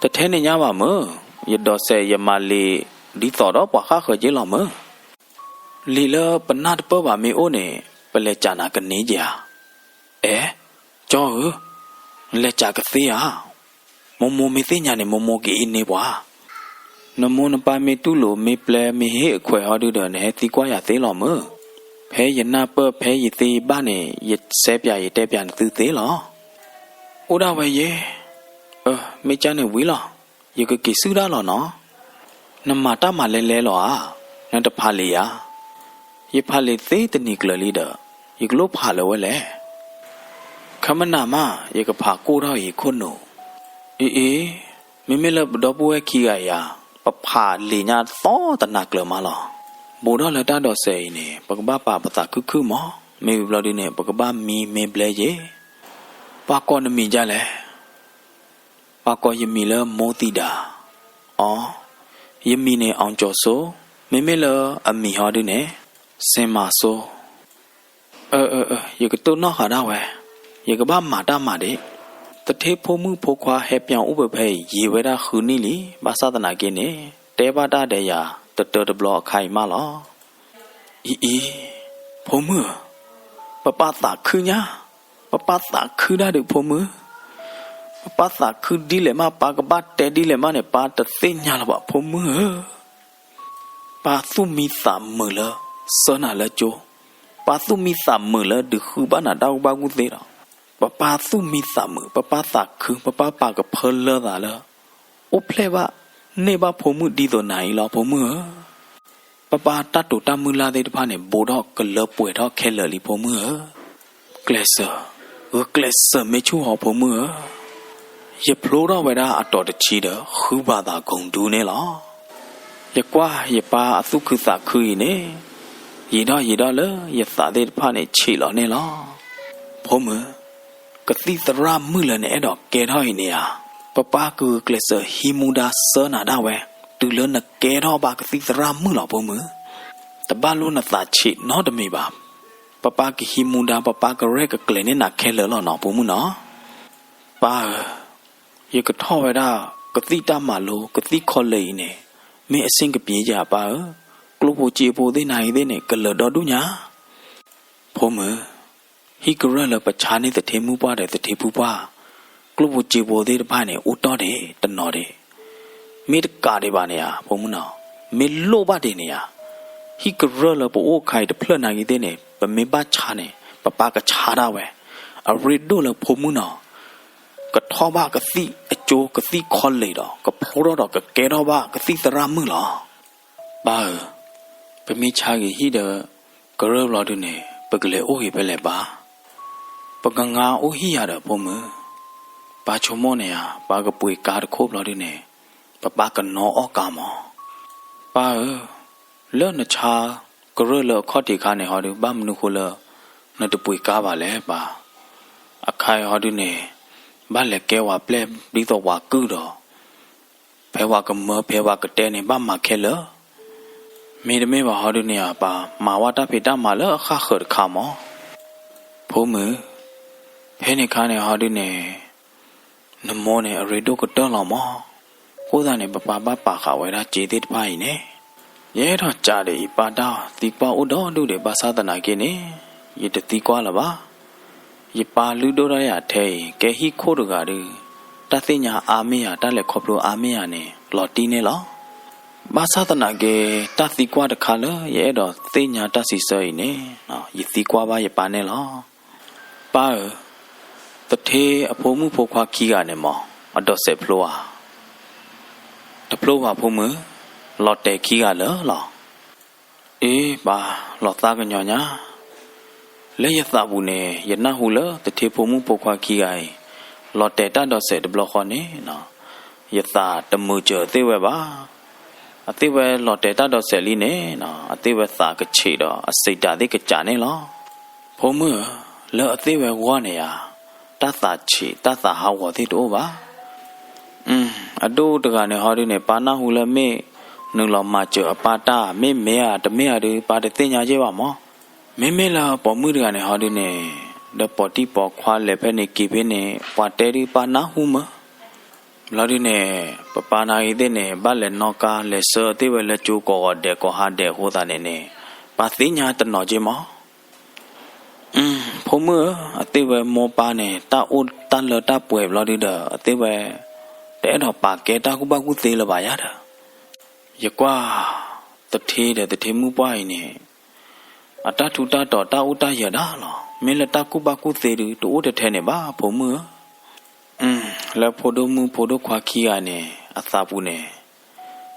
တထဲန့ၣ်ညါဘၣ်မုၢ်, ယဒိးစဲးယမၤလံၤဒ်သိးဒီးပှၤဃၣ်ဃၢၤက့လီၤမုၢ်. လံာ်လၢပနၢ်တပၢၢ်ဘၣ်မ့ၢ်အိၣ်န့ၣ်, ပလဲၤစးနၤကန့ၢ်က့ဧါ. အဲ, ကၠီဧၢ, လဲၤစးကသ့ဧါ. မိၢ်မိၢ်မ့ၢ်သ့ၣ်ညါန့ၣ် မိၢ်မိၢ်ကအ့န့ၢ်ပှၤ. နမိၢ်နပၢ်မ့ၢ်တူၢ်လိာ်မ့ၢ်ပျဲမ့ၢ်ဟ့ၣ်အခွဲးဟီဒုဒီး နဟဲသံကွၢ်ယၤသ့လီၤမုၢ်. ဖဲယနၢ်ပၢၢ်ဖဲယသ့ယဘၣ်န့ၣ် ယဆဲးပၠးယတဲပၠးနသုသ့လီၤ. အိၣ်ဒၣ်ဝဲယဲ, အၢ မ့ၢ်ကၢ်န့ၣ်ဝံၤလီၤ. ယကက့ၤဆူၣ်ဒၣ်လီၤနီၤ. နမၤတၢ်မၤလဲၤလဲၤလီၤဧါ, နတဖးလံာ်ဧါ. ယဖးလံာ်သ့တနံၤကျၢၤလံဒီး, ယကလိၣ်ဖးလၢၤဝဲလဲၣ်. ခမနၤမး ယကဖးကိၢ်ထီၣ်အံၤခိၣ်နူာ်. အ့အ့, မ့မ့ၢ်လၢပဒီပုၢ်ဝဲၢ်ခံဂၤအံၤဧါ, ပဖးလံာ်ညါသီတနၤကျၢၤမးလီၤ. ဘူးထီၣ်လၢတၢ်ဒိးစဲးအံၤန့ၣ် ပကဘၣ်ပာ်ပသးခုခုမး, မ့ၢ်ဝံၤဘျီဒုန့ၣ် ပကဘၣ်မံမ့ၢ်ဘျဲယဲ. ပှၤကိးနမံၤဒ်လဲၣ်. ပှၤကိးယမံၤလၢမိသံဒၤ. အိ, ယမံၤန့ၣ် အောင်ကျော်စိုး, မ့မ့ၢ်လၢအမံၤဟီဒုန့ၣ် စင်မၤစိုး. အၢ အၢ အၢ ယကတိၢ်နီၣ်ဃာ်ဒၣ်ဝဲ, ယကဘၣ်မၤတၢ်မၤဒံး. တထ့ဖိမုၣ်ဖိခွါဟဲပၠီအိၣ်ပှဲၤဖဲအံၤ ယံာ်ဝဲဒၣ်ဃုနံၣ်လံ, ဘၣ်ဆၣ်သနာ်က့န့ၣ် တဲဘၣ်တၢ်ဒီးယၤ တတၢတဘျီအခါအံၤမးလီၤ. အံၤအံၤ, ဖိမုၣ်ဧၢ, ပပၢ်သးခုညါ, ပပၢ်သးခုဒၣ်ဒုးဖိမုၣ်, ပပၢ်သးခုဒ်လဲၣ်မး ပၢ်ကဘၣ်တဲဒ်လဲၣ်မးန့ၣ် ပၢ်တသ့ၣ်ညါလၢၤဘၣ်ဖိမုၣ်ဧၢ. ပၢ်သူၣ်မံသးမုာ်လၢ ဆှၢနၤလၢကၠိ, ပၢ်သူၣ်မံသးမုာ်လၢဒုးဃုဘၣ်နၤတၢ်ကူၣ်ဘၣ်ကူၣ်သ့ဒီး, ပပၢ်သူၣ်မံသးမုာ်, ပပၢ်သးခု, ပပၢ်ပာ်ကဖၢလၢသးလၢ အိၣ်ဖျဲၣ်ဘၣ်န့ၢ်ဘၣ်ဖိမုၣ်ဒ်သိးနၤအံၤလီၤ ဖိမုၣ်ဧၢ. ပပၢ်တၢ်တိာ်တၢ်မုၢ်လၢ်သ့ၣ်တဖၣ်န့ၣ် ဘူးထီၣ်ကလၢပှဲၤထီၣ်ခဲလၢာ်လံဖိမုၣ်ဧၢ. ကျဲးစၢး, ဂုာ်ကျဲးစၢးမ့ၢ်ဆူၣ်ဟီဖိမုၣ်ဧၢ. ယဖျိထီၣ်ဝဲဒၣ်အတီၤတဆံဒီး ဃုဘၣ်သးကိာ်ဒူန့ၣ်လီၤ. ယကွၢ်ယပၢ်အသူၣ်ခုသးခုအံၤန့ၣ်, ယံာ်ထီၣ်ယံာ်ထီၣ်လၢယသးသ့ၣ်တဖၣ်န့ၣ် ဆံးလီၤန့ၣ်လီၤ. ဖိမုၣ်, ကသံၣ်သရၣ်မုၣ်လၢနအဲၣ်ဒိးကဲထီၣ်အံၤန့ၣ်ဧါ, ပပၢ်ကဂုာ်ကျဲးစၢးဟံးမူဒါဆှၢနၤဒၣ်ဝဲ, တုၤလၢနကဲထီၣ်ဘၣ်ကသံၣ်သရၣ်မုၣ်လီၤဖိမုၣ်. တဘၣ်လိၣ်နသးဆံးနီတမံၤဘၣ်. ပပၢ်ကဟံးမူဒါ ပပၢ်ကရဲၣ်ကကျဲၤန့ၢ်နၤခဲလၢာ်လီၤနီၤ ဖိမုၣ်နီၤ. ပၢ်ဧၢ, ယကထီၣ်ဝဲဒၣ်ကသံၣ်တၢ်မၤလိ ကသံၣ်ခီလ့ၣ်အံၤန့ၣ် မ့ၢ်အဆ့ၣ်ကပျ့ၤယၤပၢ်ဧၢ, ကျိၣ်ဖိစ့ဖိသ့ၣ်နၤအံၤသ့ၣ်န့ၣ် ကလၢၤဒီဒူၣ်ညါ. ဖိမုၣ်, ဟံၣ်ကရၢၢ်လၢပဆါန့ၢ်သထ့မုၣ်ပှၢ်ဒီးသထ့ဖုပှၢ်, ကျိၣ်ဖိစ့ဖိသ့ၣ်တဖၣ်န့ၣ် အိၣ်တီၢ်ဒံးတနီၤဒံး. မ့ၢ်တကးဒံးဘၣ်န့ၣ်ဧါ ဖိမုၣ်နီၤ, မ့ၢ်လိၣ်ဘၣ်ဒံးန့ၣ်ဧါ, ဟံၣ်ကရၢၢ်လၢပအိၣ်အခါအံၤတဖျၢၣ်နာ်က့သ့ၣ်န့ၣ် ပမ့ၢ်ဘၣ်ဆါန့ၣ် ပပၢ်ကဆါဒၣ်ဝဲ, အရ့ဒိၣ်လၢဖိမုၣ်နီၤ ကထီၣ်ဘၣ်ကသံၣ်အကၠိ ကသံၣ်ခီလ့ၣ်ဒီး ကဖျိထီၣ်ဒီးကကဲထီၣ်ဘၣ်ကသံၣ်သရၣ်မုၣ်လီၤ. ပၢ်ဧၢ, ပမ့ၢ်ဆါက့ၤဟံၣ်ဒီးကရၢၢ်ဘျီဒုန့ၣ် ပကလဲၤအိၣ်ဂ့ၤဖဲလဲၣ်ပၢ်. ပကငါအိၣ်ဟံၣ်ယၤဒီးဖိမုၣ်, ပၢ်ဆိကမိၣ်န့ၣ်ဧါ, ပၢ်ကပှ့ၤကါတခိၣ်ဘျီဒုန့ၣ် ပပၢ်ကနီအီၣ်ကါမး. ပၢ်ဧၢ, လၢနဆါကရၢၢ်လၢအခီၣ်ထံးခါန့ၣ်ဟီဒု ဘၣ်မနုၤဃိလၢ နတပှ့ၤကါဘၣ်လဲၣ်ပၢ်. အခါအံၤဟီဒုန့ၣ် ဘၣ်လဲၤကဲဝဲပျဲၢ်ဒ်သိးဝၤကုၢ်ဒီး ဖဲဝၤကမၢဖဲဝၤကတဲန့ၣ် ဘၣ်မၤခဲလၢာ်. မ့တမ့ၢ်ဘၣ်ဟီဒုန့ၣ်ဧါပၢ်, မၤဝဲတၢ်ဖံးတၢ်မၤလၢအဃၣ်ဃၢၤတခါမး. ဖိမုၣ်, ဖဲန့ၣ်ခါန့ၣ်ဟီဒုန့ၣ် နမိၢ်န့ၣ်အရ့ဒိၣ်ကတၢၢ်လီၤမး. အဃိသတးန့ၣ် ပပၢ်ဘၣ်ပာ်ဃာ်ဝဲဒၣ်စ့သ့ၣ်တဖၣ်အံၤန့ၣ်, ယအဲၣ်ဒိးစးဒီးအံၤပၢ်တၢ်သံကွၢ်အိၣ်ဒီဒူၣ်ဒီး ဘၣ်ဆၣ်သနာ်က့န့ၣ် ယတသံကွၢ်လၢၤဘၣ်. ယပၢ်လုၢ်ဒိၣ်ဒၣ်ယၤထဲအံၤ ကဲဟံၣ်ခိၣ်တဂၤဒီး တၢ်သ့ၣ်ညါအါမ့ၢ်ယၤ တၢ်လဲၤခီဖျိအါမ့ၢ်ယၤန့ၣ် လီၤတံၢ်န့ၣ်လီၤ. ဘၣ်ဆၣ်သနာ်က့ တၢ်သံကွၢ်တခါလၢယအဲၣ်ဒိးသ့ၣ်ညါတၢ်စံးဆၢအံၤန့ၣ် ယသံကွၢ်ဘၣ်ယပၢ်န့ၣ်လီၤ. ပၢ်ဧၢ, သထ့အဖိမုၣ်ဖိခွါခံဂၤန့ၣ်မး အဒိးစဲးဖျိဧါ. တဖျိဘၣ်ဖိမုၣ်, လီၤတဲာ်ခံဂၤလၢာ်လီၤ. အ့ ပၢ်, လီၤသးကညီၤညါ, လၢယသးပူၤန့ၣ် ယနၢ်ဟူလၢသထ့ဖိမုၣ်ဖိခွါခံဂၤအံၤ လီၤတဲာ်တၢ်ဒီးစဲးတဘျီဃီန့ၣ်နီၤ, ယသးတမုာ်စၢၤအသ့ၣ်ဝဲဘၣ်. အသ့ၣ်ဝဲလီၤတဲာ်တၢ်ဒီးစဲးလံန့ၣ်နီၤ, အသ့ၣ်ဝဲသးကဆံးဒီးအစံးတၢ်သ့ၣ်ကစးန့ၣ်လီၤ. ဖိမုၣ်ဧၢ, လၢအသ့ၣ်ဝဲဂီၢ်န့ၣ်ဧါ, တၢ်သးဆံးတၢ်သးဟးဂီၤသ့ၣ်တအိၣ်ဘၣ်. အဒိၣ်တဂၤန့ၣ်ဟီဒုန့ၣ် ပၢ်နၢ်ဟူလၢမ့ၢ်နုာ်လီၤမၤစၢၤအပၢ်တၢ် မ့ၢ်မ့ၢ်ဧါတမ့ၢ်ဧါဒု ပၢ်တသ့ၣ်ညါယဲၢ်ဘၣ်မး. မ့မ့ၢ်လၢပိာ်မုၣ်တဂၤန့ၣ်ဟီဒုန့ၣ် ဒီးပိာ်တံၢ်ပိာ်ခွါလဲၤဖဲန့ၣ်က့ၤဖဲန့ၣ် ပှၤတဲဒု ပၢ်နၢ်ဟူမး. ဘျီဒုန့ၣ် ပပၢ်နာ်ဂ့ၤသ့ၣ်န့ၣ် ဘၣ်လဲၤနီၣ်ကါလဲၤဆှၢသ့ၣ်ဝဲလၢကၠိကိးဂီၤဒဲးကိးဟါဒဲးအဃိသတးန့ၣ်န့ၣ် ပၢ်သ့ၣ်ညါတနီၤက့မး. ဖိမုၣ်ဧၢ, အသ့ၣ်ဝဲမိၢ်ပၢ်န့ၣ် တၢ်အိၣ်တၢ်လၢတၢ်ပှဲၤဘျီဒုဒီး အသ့ၣ်ဝဲ တအဲၣ်ဒိးပာ်ကဲတၢ်ကူၣ်ဘၣ်ကူၣ်သ့လၢၤဘၣ်ယါဒီး ယကွၢ် သထ့ဒီးသထ့မုၣ်ပှၢ်အံၤန့ၣ် အတၢ်ထူးတၢ်တီၤတၢ်အိၣ်တၢ်ယၢၤဒၣ်လီၤ. မ့ၢ်လၢတၢ်ကူၣ်ဘၣ်ကူၣ်သ့ဒု တအိၣ်တထဲန့ၣ်ဘၣ် ဖိမုၣ်ဧၢ. လၢဖိဒိၣ်မုၣ်ဖိဒိၣ်ခွါခံဂၤန့ၣ် အသးပူၤန့ၣ်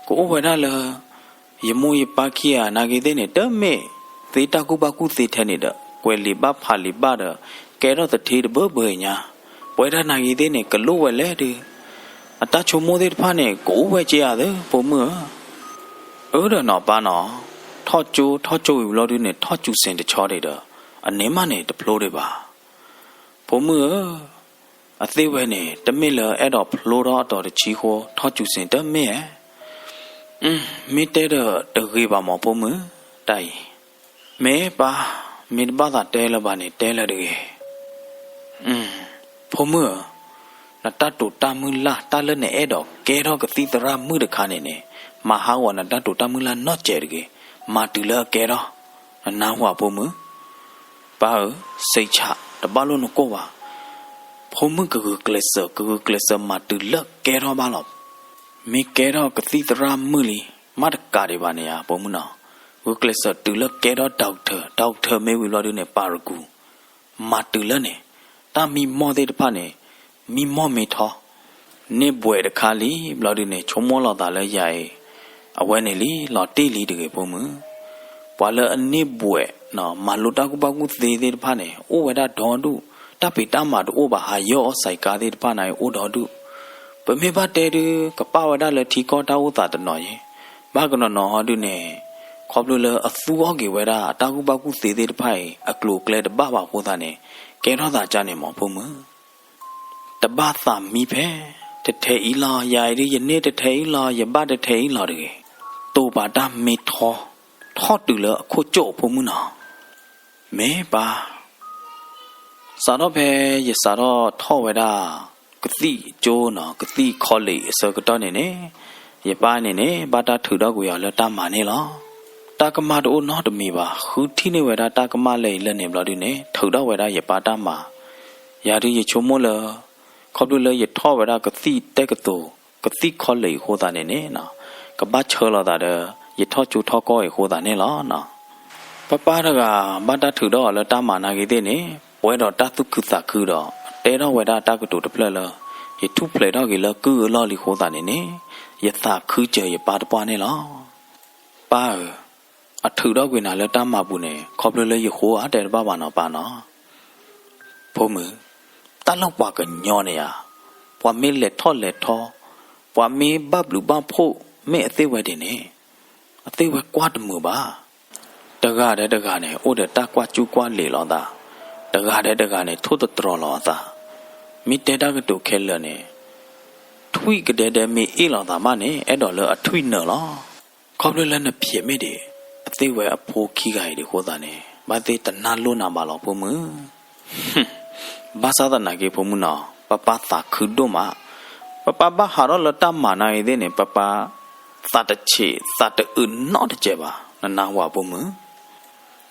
ကအိၣ်ဝဲဒၣ်လၢ ယမိၢ်ယပၢ်ခံဂၤနာ်ဂ့ၤသ့ၣ်န့ၣ် တမ့ၢ်သ့တၢ်ကူၣ်ဘၣ်ကူၣ်သ့ထဲန့ၣ်ဒီး ကွဲးလံာ်ဘၣ်ဖးလံာ်ဘၣ်ဒီး ကဲထီၣ်သထ့တဘၢဘၢအံၤညါ, ပဝဲဒၣ်နာ်ဂ့ၤသ့ၣ်န့ၣ် ကလိၣ်ဝဲလဲၣ်ဒု အတၢ်ဆိကမိၣ်သ့ၣ်တဖၣ်န့ၣ် ကအိၣ်ဝဲက့ဧါသ့ ဖိမုၣ်ဧၢ. အၢဒီးနီၤပၢ်နီၤ, ထီၣ်ကၠိထီၣ်ကၠိဝံၤဘျီဒုန့ၣ် ထီၣ်စူၤစ့ၣ်တဆီဒံးဒီး အန့ၣ်မးန့ၣ်တဖျိဒံးဘၣ်. ဖိမုၣ်ဧၢ, အသ့ၣ်ဝဲန့ၣ် တမ့ၢ်လၢအဲၣ်ဒိးဖျိထီၣ်အတီၤတဆံဃိ ထီၣ်စူၤစ့ၣ်တမ့ၢ်ဧါ. မ့ၢ်တဲဒီးတဂ့ၤဘၣ်မး ဖိမုၣ်, တၢ်အံၤ မ့ၢ်ပၢ်, မ့ၢ်တဘၣ်သးတဲလၢၤဘၣ်န့ၣ် တဲလၢၤတဂ့ၤ. ဖိမုၣ်ဧၢ, နတၢ်တိာ်တၢ်မုၢ်လၢ် တၢ်လၢနအဲၣ်ဒိးကဲထီၣ်ကသံၣ်သရၣ်မုၣ်တခါန့ၣ်န့ၣ် မၤဟးဂီၤနတၢ်တိာ်တၢ်မုၢ်လၢ်နီတစဲးတဂ့ၤ. မၤတုၤလၢအကဲထီၣ်, နနၢ်ဟူဧါ ဖိမုၣ်. ပၢ်ဧၢ, စံးဆး, တဘၣ်လိၣ်နကိၢ်ဘၣ်. ဖိမုၣ်ကဂုာ်ကျဲးစၢး, ကဂုာ်ကျဲးစၢးမၤတုၤလၢကဲထီၣ်ဘၣ်လီၤ. မ့ၢ်ကဲထီၣ်ကသံၣ်သရၣ်မုၣ်လံ မ့ၢ်တကးဒံးဘၣ်န့ၣ်ဧါ ဖိမုၣ်နီၤ, ဂုာ်ကျဲးစၢးတုၤလၢကဲထီၣ် doctor, doctor မ့ၢ်ဝံၤဘျီဒုန့ၣ် ပၤရကူ မၤတုၤလၢန့ၣ် တၢ်မံမီၢ်သ့ၣ်တဖၣ်န့ၣ် မံမီၢ်မ့ၢ်ထီ, န့ၢ်ဘှဲးတခါလံ ဘျီဒုန့ၣ် ဆိကမိၣ်လီၤသးလၢယၤအံၤ အဝဲန့ၣ်လံ လီၤတံၢ်လံတဂ့ၤ ဖိမုၣ်. ပှၤလၢအန့ၢ်ဘှဲး မၤလိတၢ်ကူၣ်ဘၣ်ကူၣ်သ့သ့ၣ်တဖၣ်န့ၣ် အိၣ်ဝဲဒၣ်ဒီဒူၣ်, တၢ်ဖံးတၢ်မၤတအိၣ်ဘၣ် ဟးယီၢ်အီၣ်စဲးကါသ့ၣ်တဖၣ်န့ၣ် အိၣ်ဒီဒူၣ်. ပမ့ၢ်ဘၣ်တဲဒု ကပာ်ဝဲဒၣ်လၢထံကီၢ်တၢ်အိၣ်သးတနီၤယဲ, ဘၣ်ကနီၤနီၤဟီဒုန့ၣ် ခီဖျိလၢအသူအီၣ်က့ၤဝဲဒၣ် တၢ်ကူၣ်ဘၣ်ကူၣ်သ့သ့ၣ်တဖၣ်အံၤ အကျိၤအကျဲတဘၣ်ဘၣ်အဃိသတးန့ၣ် ကဲထီၣ်သးကါန့ၣ်မး ဖိမုၣ်. တဘၣ်သးမံဖဲ တထဲအံၤလီၤ, ယၤအံၤဒု ယန့ၢ်တထဲအံၤလီၤ, ယဘၣ်တထဲအံၤလီၤတဂ့ၤ. တိာ်ပာ်တၢ်မ့ၢ်ထီ, ထီၣ်တုၤလၢအခိၣ်ကၠိၣ် ဖိမုၣ်နီၤ. မ့ၢ်ပၢ်, စးထီၣ်ဖဲယစးထီၣ်ထီၣ်ဝဲဒၣ် ကသံၣ်ကၠိနီၤ, ကသံၣ် college အဆၢကတီၢ်န့ၣ်န့ၣ် ယပၢ်န့ၣ်န့ၣ် ဘၣ်တၢ်ထုးထီၣ်ကွံာ်အီၤလၢတၢ်မၤန့ၣ်လီၤ. တၢ်ကမၣ်တအိၣ်နီတမံၤဘၣ်, ဃုထံၣ်န့ၢ်ဝဲဒၣ်တၢ်ကမၣ်လၢအံၤလၢန့ၣ်ဘျီဒုန့ၣ် ထုးထီၣ်ဝဲဒၣ်ယပၢ်တၢ်မၤ. ယၤဒုယဆိကမိၣ်လၢ ခီဖျိလၢယထီၣ်ဝဲဒၣ်ကသံၣ်တက္ကသိုလ်, ကသံၣ် college အဃိသတးန့ၣ်န့ၣ် ကဘၣ်ဆၢလီၤသးဒီး ယထီၣ်ကၠိထီၣ်ကီၢ်အံၤအဃိသတးန့ၣ်လီၤ. ပၢ်ပၢ်တဂၤ ဘၣ်တၢ်ထုးထီၣ်အီၤလၢတၢ်မၤနာ်ဂ့ၤသ့ၣ်န့ၣ် ပှဲၤဒီးတၢ်သူၣ်ခုသးခုဒီး တဲထီၣ်ဝဲဒၣ်တၢ်ကတိၤတဖျၢၣ်လၢ ယထူၣ်ဖျဲးထီၣ်က့ၤလၢကုၢ်အလီၢ်လံအဃိသတးန့ၣ်န့ၣ် ယသးခုစၢၤယပၢ်တပှၢ်န့ၣ်လီၤ. ပၢ်ဧၢ, အထုးထီၣ်ကွံာ်နၤလၢတၢ်မၤပူၤန့ၣ် ခီဖျိလၢယဃိဧါ တဲတဘၣ်ဘၣ်နီၤ ပၢ်နီၤ. ဖိမုၣ်, တၢ်လၢပှၤကညီန့ၣ်ဧါ, ပှၤမ့ၢ်လဲၤထီၣ်လဲၤထီ, ပှၤမ့ၢ်ဘၣ်ဘျုးဘၣ်ဖှိၣ် မ့ၢ်အသ့ၣ်ဝဲဒၣ်န့ၣ် အသ့ၣ်ဝဲကွၢ်တမုာ်ဘၣ်. တဂၤဒီးတဂၤန့ၣ် အိၣ်ဒီးတၢ်ကွၢ်ကူၣ်ကွၢ်လံာ်လိာ်သး, တဂၤဒီးတဂၤန့ၣ် ထိၣ်သတြီၤလိာ်အသး. မ့ၢ်တဲတၢ်ကတိၤခဲလၢာ်န့ၣ် ထွံၣ်ကဒဲဒဲမ့ၢ်အ့ၣ်လိာ်သးဘၣ်န့ၣ် အဲၣ်ဒိးလၢအထွံၣ်နၢၤလီၤ. ခီဖျိလၢနဖျဲးမ့ၢ်ဒံး အသ့ၣ်ဝဲအဖိခံဂၤအံၤဒံးအဃိသတးန့ၣ် ဘၣ်သ့ၣ်တနၢ်လိၣ်နၤဘၣ်လီၤ ဖိမုၣ်. ဘၣ်ဆၣ်သနာ်က့ ဖိမုၣ်နီၤ, ပၢ်ပၢ်သးခုဒိၣ်မး. ပၢ်ပၢ်ဘၣ်ဟးထီၣ်လၢတၢ်မၤနာ်ဂ့ၤသ့ၣ်န့ၣ် ပၢ်ပၢ်သးတဆံး သးတအုးနီတစဲးဘၣ်, နနၢ်ဟူဧါ ဖိမုၣ်.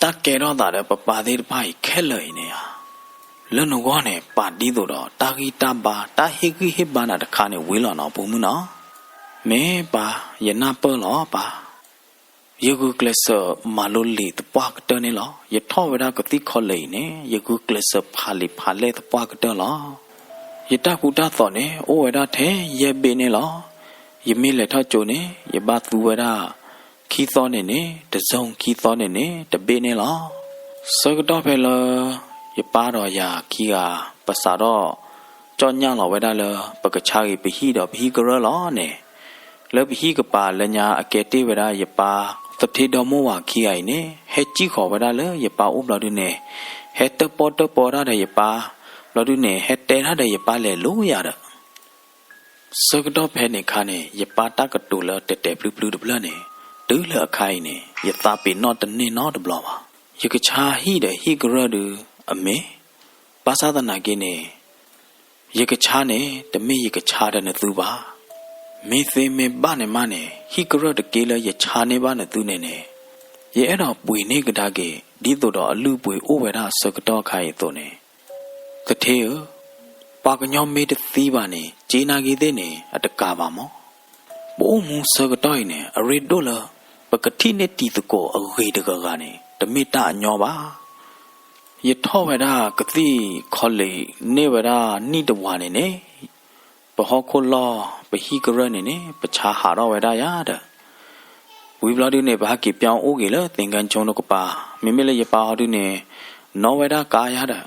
တၢ်ကဲထီၣ်သးဒီးပၢ်ပၢ်သ့ၣ်တဖၣ်အံၤခဲလၢာ်အံၤန့ၣ်ဧါ, လၢနဂီၢ်န့ၣ် ပာ်ဒ်သိးဒီး တၢ်ဂံၢ်တၢ်ဘါ တၢ်ဟ့ၣ်ဂံၢ်ဟ့ၣ်ဘါနၤတခါန့ၣ်ဝံၤလီၤနီၤ ဖိမုၣ်နီၤ. မ့ၢ်ပၢ်, ယနၢ်ပၢၢ်လီၤပၢ်. ယဂုာ်ကျဲးစၢးမၤလိလံာ်သပှၢ်ကတၢၢ်န့ၣ်လီၤ. ယထီၣ်ဝဲဒၣ်ကသံၣ် college အံၤန့ၣ် ယဂုာ်ကျဲးစၢးဖးလံာ်ဖးလဲၢ်သပှၢ်ကတၢၢ်လီၤ. ယတၢ်ကူတၢ်သိးန့ၣ် အိၣ်ဝဲဒၣ်ထဲယဲၢ်ဘ့ၣ်န့ၣ်လီၤ. ယမ့ၢ်လဲၤထီၣ်ကၠိန့ၣ် ယဘၣ်သူဝဲဒၣ် ခံသီန့ၣ်န့ၣ် တစုံ ခံသီန့ၣ်န့ၣ် တဘ့ၣ်န့ၣ်လီၤ. ဆၢကတီၢ်ဖဲလၢ ယပၢ်ဒီးယၤခံဂၤ ပစးထီၣ် ကၠီၣ်ညၣ်လီၤဝဲဒၣ်လၢ ပကဆါက့ၤပဟံၣ်ဒီးပဟံၣ်ကရၢၢ်လီၤန့ၣ်, လၢပဟံၣ်ကပၤလၢညါအကဲတ့ၢ်ဝဲဒၣ်ယပၢ် သထ့ဒီမိၢ်ဝၤခံဂၤအံၤန့ၣ် ဟဲစံၣ်ဃီၤဝဲဒၣ်လၢယပၢ်အိၣ်ဘျီဒုန့ၣ်, ဟဲတၢၣ်ပီၣ်တၢၣ်ပီတၢ်ဒီးယပၢ်, ဘျီဒုန့ၣ် ဟဲတဲတၢ်ဒီးယပၢ်လဲၤလိၤယၤဒီး ဆၢကတီၢ်ဖဲန့ၣ်အခါန့ၣ် ယပၢ်တၢ်ကတိၤလၢတဲာ်တဲာ်ဖျုဖျုတဖျၢၣ်န့ၣ် တုၤလၢအခါအံၤန့ၣ် ယသးပ့ၤနီၣ်တန့ၢ်နီတဘျီဘၣ်. ယကဆါဟံၣ်ဒီးဟံၣ်ကရၢၢ်ဒုးအမ့ၢ်, ဘၣ်ဆၣ်သနာ်က့န့ၣ် ယကဆါန့ၣ် တမ့ၢ်ယကဆါဒီးနသုဘၣ်. မ့ၢ်သ့မ့ၢ်ဘၣ်န့ၣ်မးန့ၣ် ဟံၣ်ကရၢၢ်တက့လၢယဆါန့ၢ်ဘၣ်နသုန့ၣ်န့ၣ် ယအဲၣ်ဒိးပှ့ၤန့ၢ်ကဒါက့ၤ ဒ်သိးဒီးအလုၢ်အပှ့ၤအိၣ်ဝဲဒၣ်အဆၢကတီၢ်အခါအံၤအသိးန့ၣ်, သထ့ဧၢ, ပှၤကညီမ့ၢ်တသံဘၣ်န့ၣ် စ့နာ်က့သ့ၣ်န့ၣ် အတကးဘၣ်မး. ပအိၣ်မူဆၢကတီၢ်အံၤန့ၣ် အရ့ဒိၣ်လၢ ပကထံၣ်န့ၢ်တံၤသကိးအဂ့ၤတဂၤဂၤန့ၣ် တမ့ၢ်တၢ်အညီဘၣ်. ယထီၣ်ဝဲဒၣ်ကသံၣ် college န့ၢ်ဝဲဒၣ်နံၣ်တဝၤန့ၣ်န့ၣ် ပဟီၣ်ခိၣ်လီၢ် ပဟံၣ်ကရၢၢ်န့ၣ်န့ၣ် ပဆါဟးထီၣ်ဝဲဒၣ်ယၤဒီး ဝံၤဘျီဒုန့ၣ် ပဟဲက့ၤပၠီအိၣ်က့ၤလၢ သင်္ဃန်းကျွန်း တကပၤ, မ့မ့ၢ်လၢယပၢ်ဟီဒုန့ၣ် နီၣ်ဝဲဒၣ်ကါယၤဒီး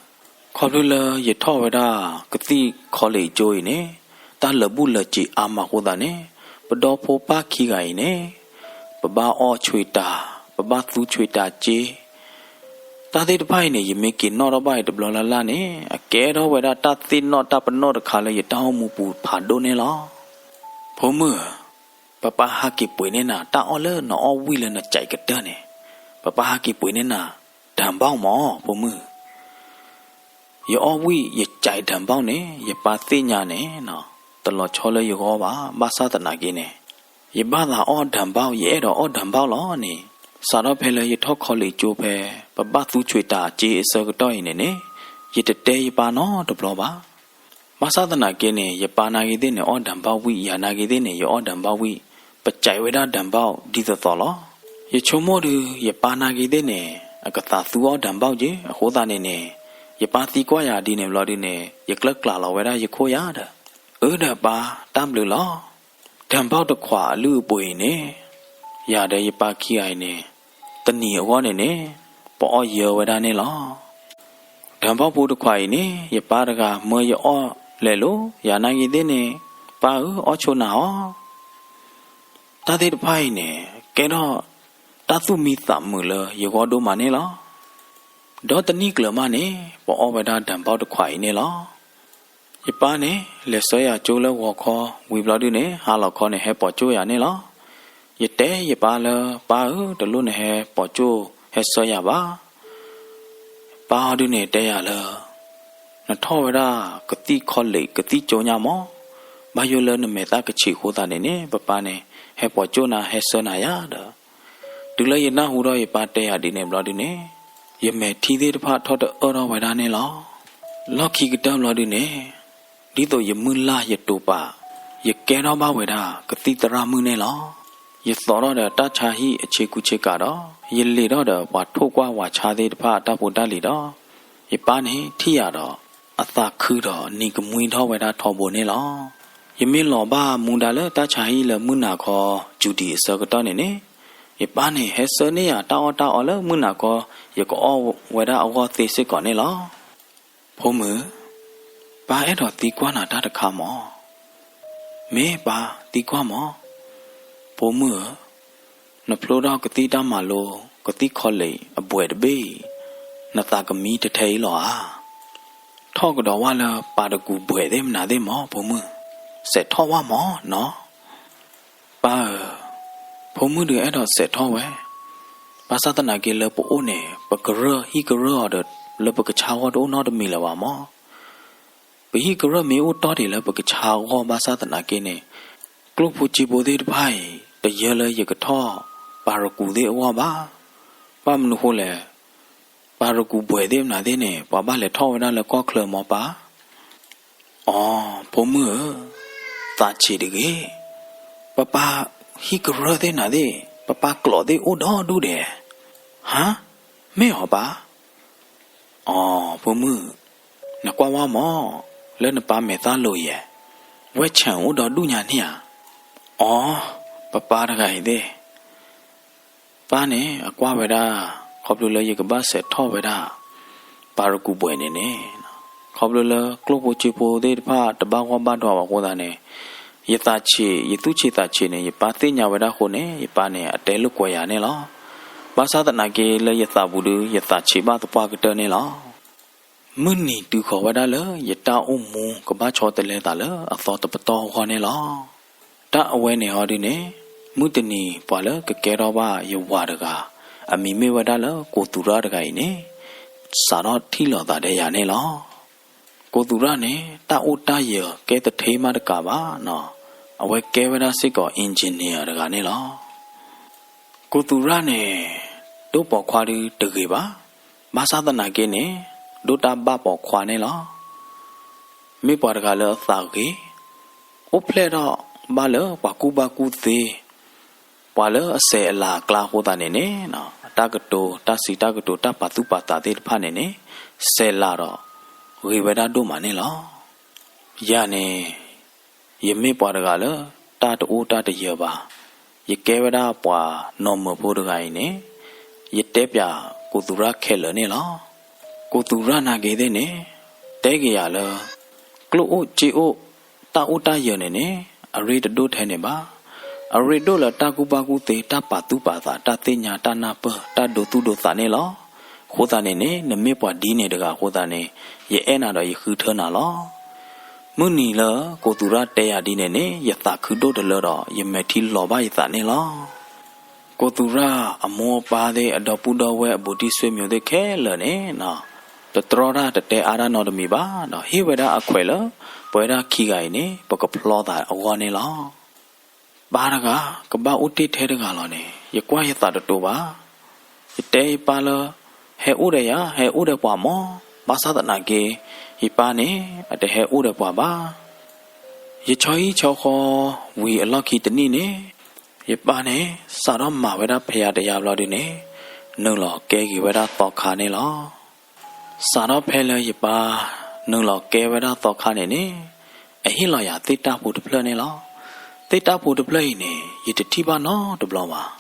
ခီဖျိလၢယထီၣ်ဝဲဒၣ်ကသံၣ် college ကၠိအံၤန့ၣ် တၢ်လၢာ်ဘူၣ်လၢာ်စ့ၤအါမးအဃိသတးန့ၣ် ပဒီဖိပၢ်ခံဂၤအံၤန့ၣ် ပဘၣ်အီၣ်ဆွ့တၤ, ပဘၣ်သူဆွ့တၤစ့ တၢ်သ့ၣ်တဖၣ်အံၤန့ၣ် ယမ့ၢ်က့ၤနီၣ်ထီၣ်ဘၣ်အံၤတဘျီလၢ်လၢ်န့ၣ် အကဲထီၣ်ဝဲဒၣ်တၢ်သ့ၣ်နီၣ်တၢ်ပနီၣ်တခါလၢယတၢ်အိၣ်မူပူၤဖးဒိၣ်န့ၣ်လီၤ. ဖိမုၣ်ဧၢ, ပပၢ်ဟးက့ၤပှ့ၤန့ၢ်နၤ တၢ်အီၣ်လၢနအီၣ်ဝံၣ်လၢနကးကတၢၢ်န့ၣ်, ပပၢ်ဟးက့ၤပှ့ၤန့ၢ်နၤ တၢၣ်ဘီၣ်မး ဖိမုၣ်. ယအီၣ်ဝံၣ် ယကးတၢၣ်ဘီၣ်န့ၣ် ယပၢ်သ့ၣ်ညါန့ၣ် တလီၤဆီလၢယဂီၢ်ဘၣ်. ဘၣ်ဆၣ်သနာ်က့န့ၣ် ယဘၣ်သးအီၣ်တၢၣ်ဘီၣ်, ယအဲၣ်ဒိးအီၣ်တၢၣ်ဘီၣ်လီၤန့ၣ်, စးထီၣ်ဖဲလၢယထီၣ် college ကၠိဖဲ ပဘၣ်သူဆွ့တၤစ့အဆၢကတီၢ်အံၤန့ၣ်န့ၣ် ယတတဲယပၢ်နီတဘျီဘၣ်. ဘၣ်ဆၣ်သနာ်က့န့ၣ် ယပၢ်နာ်က့သ့ၣ်န့ၣ် အီၣ်တၢၣ်ဘီၣ်ဝံၣ်, ယၤနာ်က့သ့ၣ်န့ၣ် ယအီၣ်တၢၣ်ဘီၣ်ဝံၣ်, ပကးဝဲဒၣ်တၢၣ်ဘီၣ်ဒ်သိးသိးလီၤ. ယဆိကမိၣ်ဒုး ယပၢ်နာ်က့သ့ၣ်န့ၣ် အကသးသူအီၣ်တၢၣ်ဘီၣ်က့, အဃိသတးန့ၣ်န့ၣ် ယပၢ်သံကွၢ်ယၤဒ်န့ၣ်ဘျီဒုန့ၣ် ယကျၢ်ကျးလီၤဝဲဒၣ်ယခိၣ်ယၤဒီး, အၢ ဒီးပၢ် တၢ်ဘျုးလီၤ. တၢၣ်ဘီၣ်တခွးအလုၢ်အပှ့ၤအံၤန့ၣ် ယၤဒီးယပၢ်ခံဂၤအံၤန့ၣ် တနံၤအဂီၢ်န့ၣ်န့ၣ် ပအီၣ်ယၢဝဲဒၣ်န့ၣ်လီၤ. တၢၣ်ဘီၣ်ဖိတခွးအံၤန့ၣ် ယပၢ်တဂၤမၢယအီၣ်လဲၤလိၤ, ယၤနာ်က့သ့ၣ်န့ၣ် ပၢ်ဧၢ အီၣ်ဆိနၤအီၤ. တၢ်သ့ၣ်တဖၣ်အံၤန့ၣ် ကဲထီၣ်တၢ်သူၣ်မံသးမုာ်လၢယဂီၢ်ဒိၣ်မးန့ၣ်လီၤ. ဒီးတနံၣ်ကျၢၤမးန့ၣ် ပအီၣ်ဝဲဒၣ်တၢၣ်ဘီၣ်တခွးအံၤန့ၣ်လီၤ. ယပၢ်န့ၣ် လဲၤဆှၢယၤကၠိလၢဂီၤခီ, ဝံၤဘျီဒုန့ၣ် ဟါလီၤခီန့ၣ် ဟဲပိာ်ကၠိယၤန့ၣ်လီၤ. ယတဲယပၢ်လၢ ပၢ်ဧၢ တလိၣ်နဟဲပိာ်ကၠိဟဲဆှၢယၤဘၣ်. ပၢ်အီၤဒုန့ၣ်တဲယၤလၢ နထီၣ်ဝဲဒၣ်ကသံၣ် college ကသံၣ်ကၠိညါမး, ဘၣ်ယိၣ်လၢနမဲာ်သၣ်ကဆံးအဃိသတးန့ၣ်န့ၣ် ပပၢ်န့ၣ် ဟဲပိာ်ကၠိနၤ ဟဲဆှၢနၤယၤဒီး, တုၤလၢယနၢ်ဟူဒီးယပၢ်တဲယၤဒ်န့ၣ်ဘျီဒုန့ၣ် ယမဲာ်ထံသ့ၣ်တဖၣ်ထီၣ်တအၢၣ်ထီၣ်ဝဲဒၣ်န့ၣ်လီၤ. လီၢ်ခံကတၢၢ်ဘျီဒုန့ၣ် ဒ်သိးယမုၢ်လၢ်ယတိာ်ပာ်, ယကဲထီၣ်ဘၣ်ဝဲဒၣ်ကသံၣ်သရၣ်မုၣ်န့ၣ်လီၤ. ယသိးထီၣ်ဒီးတၢ်ဆါဟံၣ်အဆ့ကူဆ့ကၤဒီး ယလ့ၤထီၣ်ဒီးပှၤထိၣ်ကွၢ်ဝၤဆါသ့ၣ်တဖၣ်အတၢ်ဖိတၢ်လံၤဒီး ယပၢ်န့ၣ်ထံၣ်ယၤဒီး အသးခုဒီးနံၤကမှံထီၣ်ဝဲဒၣ်ထီဘိန့ၣ်လီၤ. ယမ့ၢ်လီၤဘၣ်မူဒါလၢတၢ်ဆါဟံၣ်လၢမုၢ်နၤခီ Judy အဆၢကတီၢ်န့ၣ်န့ၣ် ယပၢ်န့ၣ်ဟဲဆှၢန့ၢ်ယၤတၢ်အီၣ်တၢ်အီလၢမုၢ်နၤခီ ယကအီၣ်ဝဲဒၣ်အဂီၢ်သ့စ့ၢ်ကီးန့ၣ်လီၤ. ဖိမုၣ်, ပၢ်အဲၣ်ဒိးသံကွၢ်နၤတၢ်တခါမး. မ့ၢ်ပၢ်သံကွၢ်မး. ဖိမုၣ်ဧၢ, နဖျိထီၣ်ကသံၣ်တၢ်မၤလိ ကသံၣ် college အဘှဲးတဘ့ၣ်အံၤ နသးကမံတထဲအံၤလီၤဧါ. ထီၣ်ကဒီးဝဲလၢပၢ်တကူးဘှဲးသ့ၣ်မနုၤသ့ၣ်မး ဖိမုၣ်, စဲးထီၣ်ဝဲမးနီၤ. ပၢ်ဧၢ, ဖိမုၣ်ဒုးအဲၣ်ဒိးစဲးထီၣ်ဝဲ, ဘၣ်ဆၣ်သနာ်က့လၢပအိၣ်န့ၣ် ပကရၢၢ်ဟံၣ်ကရၢၢ်အီၤဒီး လၢပကဆါဂီၢ်တအိၣ်နီတမံၤလၢၤဘၣ်မး. ပဟံၣ်ကရၢၢ်မ့ၢ်အိၣ်တီၢ်ဒံးလၢပကဆါဂီၢ်ဘၣ်ဆၣ်သနာ်က့န့ၣ် ကျိၣ်ဖိစ့ဖိသ့ၣ်တဖၣ်အံၤ တယၢလၢယကထီၣ်ပၢ်ရကူးသ့ၣ်အဂီၢ်ဘၣ်. ဘၣ်မနုၤဃိလဲၣ်, ပၢ်ရကူးဘှဲးသ့ၣ်မနုၤသ့ၣ်န့ၣ် ပှၤဘၣ်လဲၤထီၣ်ဝဲဒၣ်လၢကီၢ်ချၢမးပၢ်. အိ, ဖိမုၣ်ဧၢ, သးဆံးတဂ့ၤ. ပပၢ်ဟံၣ်ကရၢၢ်သ့ၣ်နၤသ့ၣ် ပပၢ်ကျိးသ့ၣ်အိၣ်ဒီဒူၣ်ဒဲး. ဟါ, မ့ၢ်အီၤပၢ်. အိ, ဖိမုၣ်, နကွၢ်ဝဲမး, လၢနပၢ်မဲာ်သၣ်လိၤယဲ, ဝဲဆၣ်အိၣ်ဒီဒူၣ်ညါန့ၣ်ဧါ. အိ, ပပၢ်တဂၤအံၤသ့ၣ် ပၢ်န့ၣ် အကွၢ်ဝဲဒၣ် ခီဖျိလၢယကဘၣ်စဲးထီၣ်ဝဲဒၣ် ပၤရကူးဘှဲးန့ၣ်န့ၣ်, ခီဖျိလၢကျိၣ်ဖိစ့ဖိသ့ၣ်တဖၣ်တဘၣ်ဂီၢ်ဘၣ်ဒွးဘၣ်အဃိသတးန့ၣ်, ယသးဆံး ယသူၣ်ဆံးသးဆံးန့ၣ် ယပၢ်သ့ၣ်ညါဝဲဒၣ်အဃိန့ၣ် ယပၢ်န့ၣ် အတဲလိာ်ကွဲးယၤန့ၣ်လီၤ. ဘၣ်ဆၣ်သနာ်က့လၢယသးပူၤဒု ယသးဆံးဘၣ်သပှၢ်ကတၢၢ်န့ၣ်လီၤ. မုၢ်နံၤတုၤဃီၤဝဲဒၣ်လၢယတၢ်အိၣ်မူကဘၣ်ဆီတလဲသးလၢအသီတပတီၢ်အဂီၢ်န့ၣ်လီၤ. တၢ်အဝဲန့ၣ်ဟီဒုန့ၣ်, မုၢ်တနံၤပှၤလၢကကဲထီၣ်ဘၣ်ယဝၤတဂၤ, အမံၤမ့ၢ်ဝဲဒၣ်လၢကိးသူရၣ်တဂၤအံၤန့ၣ် စးထီၣ်ထံၣ်လိာ်သးဒီးယၤန့ၣ်လီၤ. ကိးသူရၣ်န့ၣ် တၢ်အိၣ်တၢ်ယၢၤကဲတထ့မးတကးဘၣ်, အဝဲကဲဝဲဒၣ်စ့ၢ်ကီး engineer တဂၤန့ၣ်လီၤ. ကိးသူရၣ်န့ၣ် ဒိၣ်ပိာ်ခွါဒုတဂ့ၤဘၣ်, ဘၣ်ဆၣ်သနာ်က့န့ၣ် ဒိၣ်တၢ်ဘၣ်ပိာ်ခွါန့ၣ်လီၤ. မ့ၢ်ပှၤတဂၤလၢအသးဂ့ၤ, အိၣ်ဖျဲၣ်ထီၣ်ဘၣ်လၢပှၤကူၣ်ဘၣ်ကူၣ်သ့, ပှၤလၢအစဲးအလၤအကျါအဃိသတးန့ၣ်န့ၣ်, တၢ်ကတိၤ တၢ်စံးတၢ်ကတိၤ တၢ်ပာ်သူၣ်ပာ်သးသ့ၣ်တဖၣ်န့ၣ်န့ၣ် စဲးလၤဒီး ဂ့ၤဝဲဒၣ်ဒိၣ်မးန့ၣ်လီၤ. ယၤန့ၣ် ယမ့ၢ်ပှၤတဂၤလၢ တၢ်တအိၣ်တၢ်တယၢၤဘၣ်, ယကဲဝဲဒၣ်ပှၤနီၢ်မၢၤဖိတဂၤအံၤန့ၣ် ယတဲပၠးကိးသူရၣ်ခဲလၢာ်န့ၣ်လီၤ. ကိးသူရၣ်နာ်က့သ့ၣ်န့ၣ် တဲက့ၤယၤလၢ ကျိၣ်အိၣ်စ့အိၣ် တၢ်အိၣ်တၢ်ယၢၤန့ၣ်န့ၣ် အရ့တဒိၣ်ထဲန့ၣ်ဘၣ်. အရ့ဒိၣ်လၢတၢ်ကူၣ်ဘၣ်ကူၣ်သ့ တၢ်ပာ်သူၣ်ပာ်သး တၢ်သ့ၣ်ညါ တၢ်နၢ်ပၢၢ် တၢ်ဒိသူၣ်ဒိသးန့ၣ်လီၤ. အဃိသတးန့ၣ်န့ၣ် နမ့ၢ်ပှၤဒ်န့ၣ်တဂၤအဃိသတးန့ၣ် ယအဲၣ်နၤဒီးယဃုထၢနၤလီၤ. မုၢ်နံၤလၢကိးသူရၣ်တဲယၤဒ်န့ၣ်န့ၣ် ယသးခုဒိၣ်တလၢဒီး ယမဲာ်ထံလီၤဘၣ်ယသးန့ၣ်လီၤ. ကိးသူရၣ်အမိၢ်အပၢ်သ့ၣ် အဒီပုၢ်ဒီဝဲၢ် အဘူးတံၢ်ဆွေမျိုးသ့ၣ်ခဲလၢာ်န့ၣ် တတြီတၢ်တတဲအါတၢ်နီတမံၤဘၣ်ဒီး ဟ့ၣ်ဝဲဒၣ်အခွဲးလၢ ပဝဲဒၣ်ခံဂၤအံၤန့ၣ် ပကဖျီသးအဂီၢ်န့ၣ်လီၤ. ပၢ်တဂၤ ကဘၣ်အိၣ်တ့ၢ်ထဲတဂၤလီၤန့ၣ် ယကွၢ်ယသးတတိၤဘၣ်. ယတဲယပၢ်လၢ ဟဲအိၣ်ဒီးယၤ ဟဲအိၣ်ဒီးပှၤမၢ်, ဘၣ်ဆၣ်သနာ်က့ ယပၢ်န့ၣ် အတဟဲအိၣ်ဒီးပှၤဘၣ်. ယဆီဟံၣ်ဆီဃီဝံၤအလီၢ်ခံတနံၣ်န့ၣ် ယပၢ်န့ၣ် စးထီၣ်မၤဝဲဒၣ်ဖဲယၤတယၤဘျီဒုန့ၣ် နုာ်လီၤကဲက့ၤဝဲဒၣ်သီခါန့ၣ်လီၤ. စးထီၣ်ဖဲလၢယပၢ်နုာ်လီၤကဲဝဲဒၣ်သီခါန့ၣ်န့ၣ် အဟ့ၣ်လီၤယၤသ့ၣ်တၢ်ဖိတဖျၢၣ်န့ၣ်လီၤ. သ့ၣ်တၢ်ဖိတဖျၢၣ်အံၤန့ၣ် ယတထံၣ်ဘၣ်နီတဘျီဘၣ်.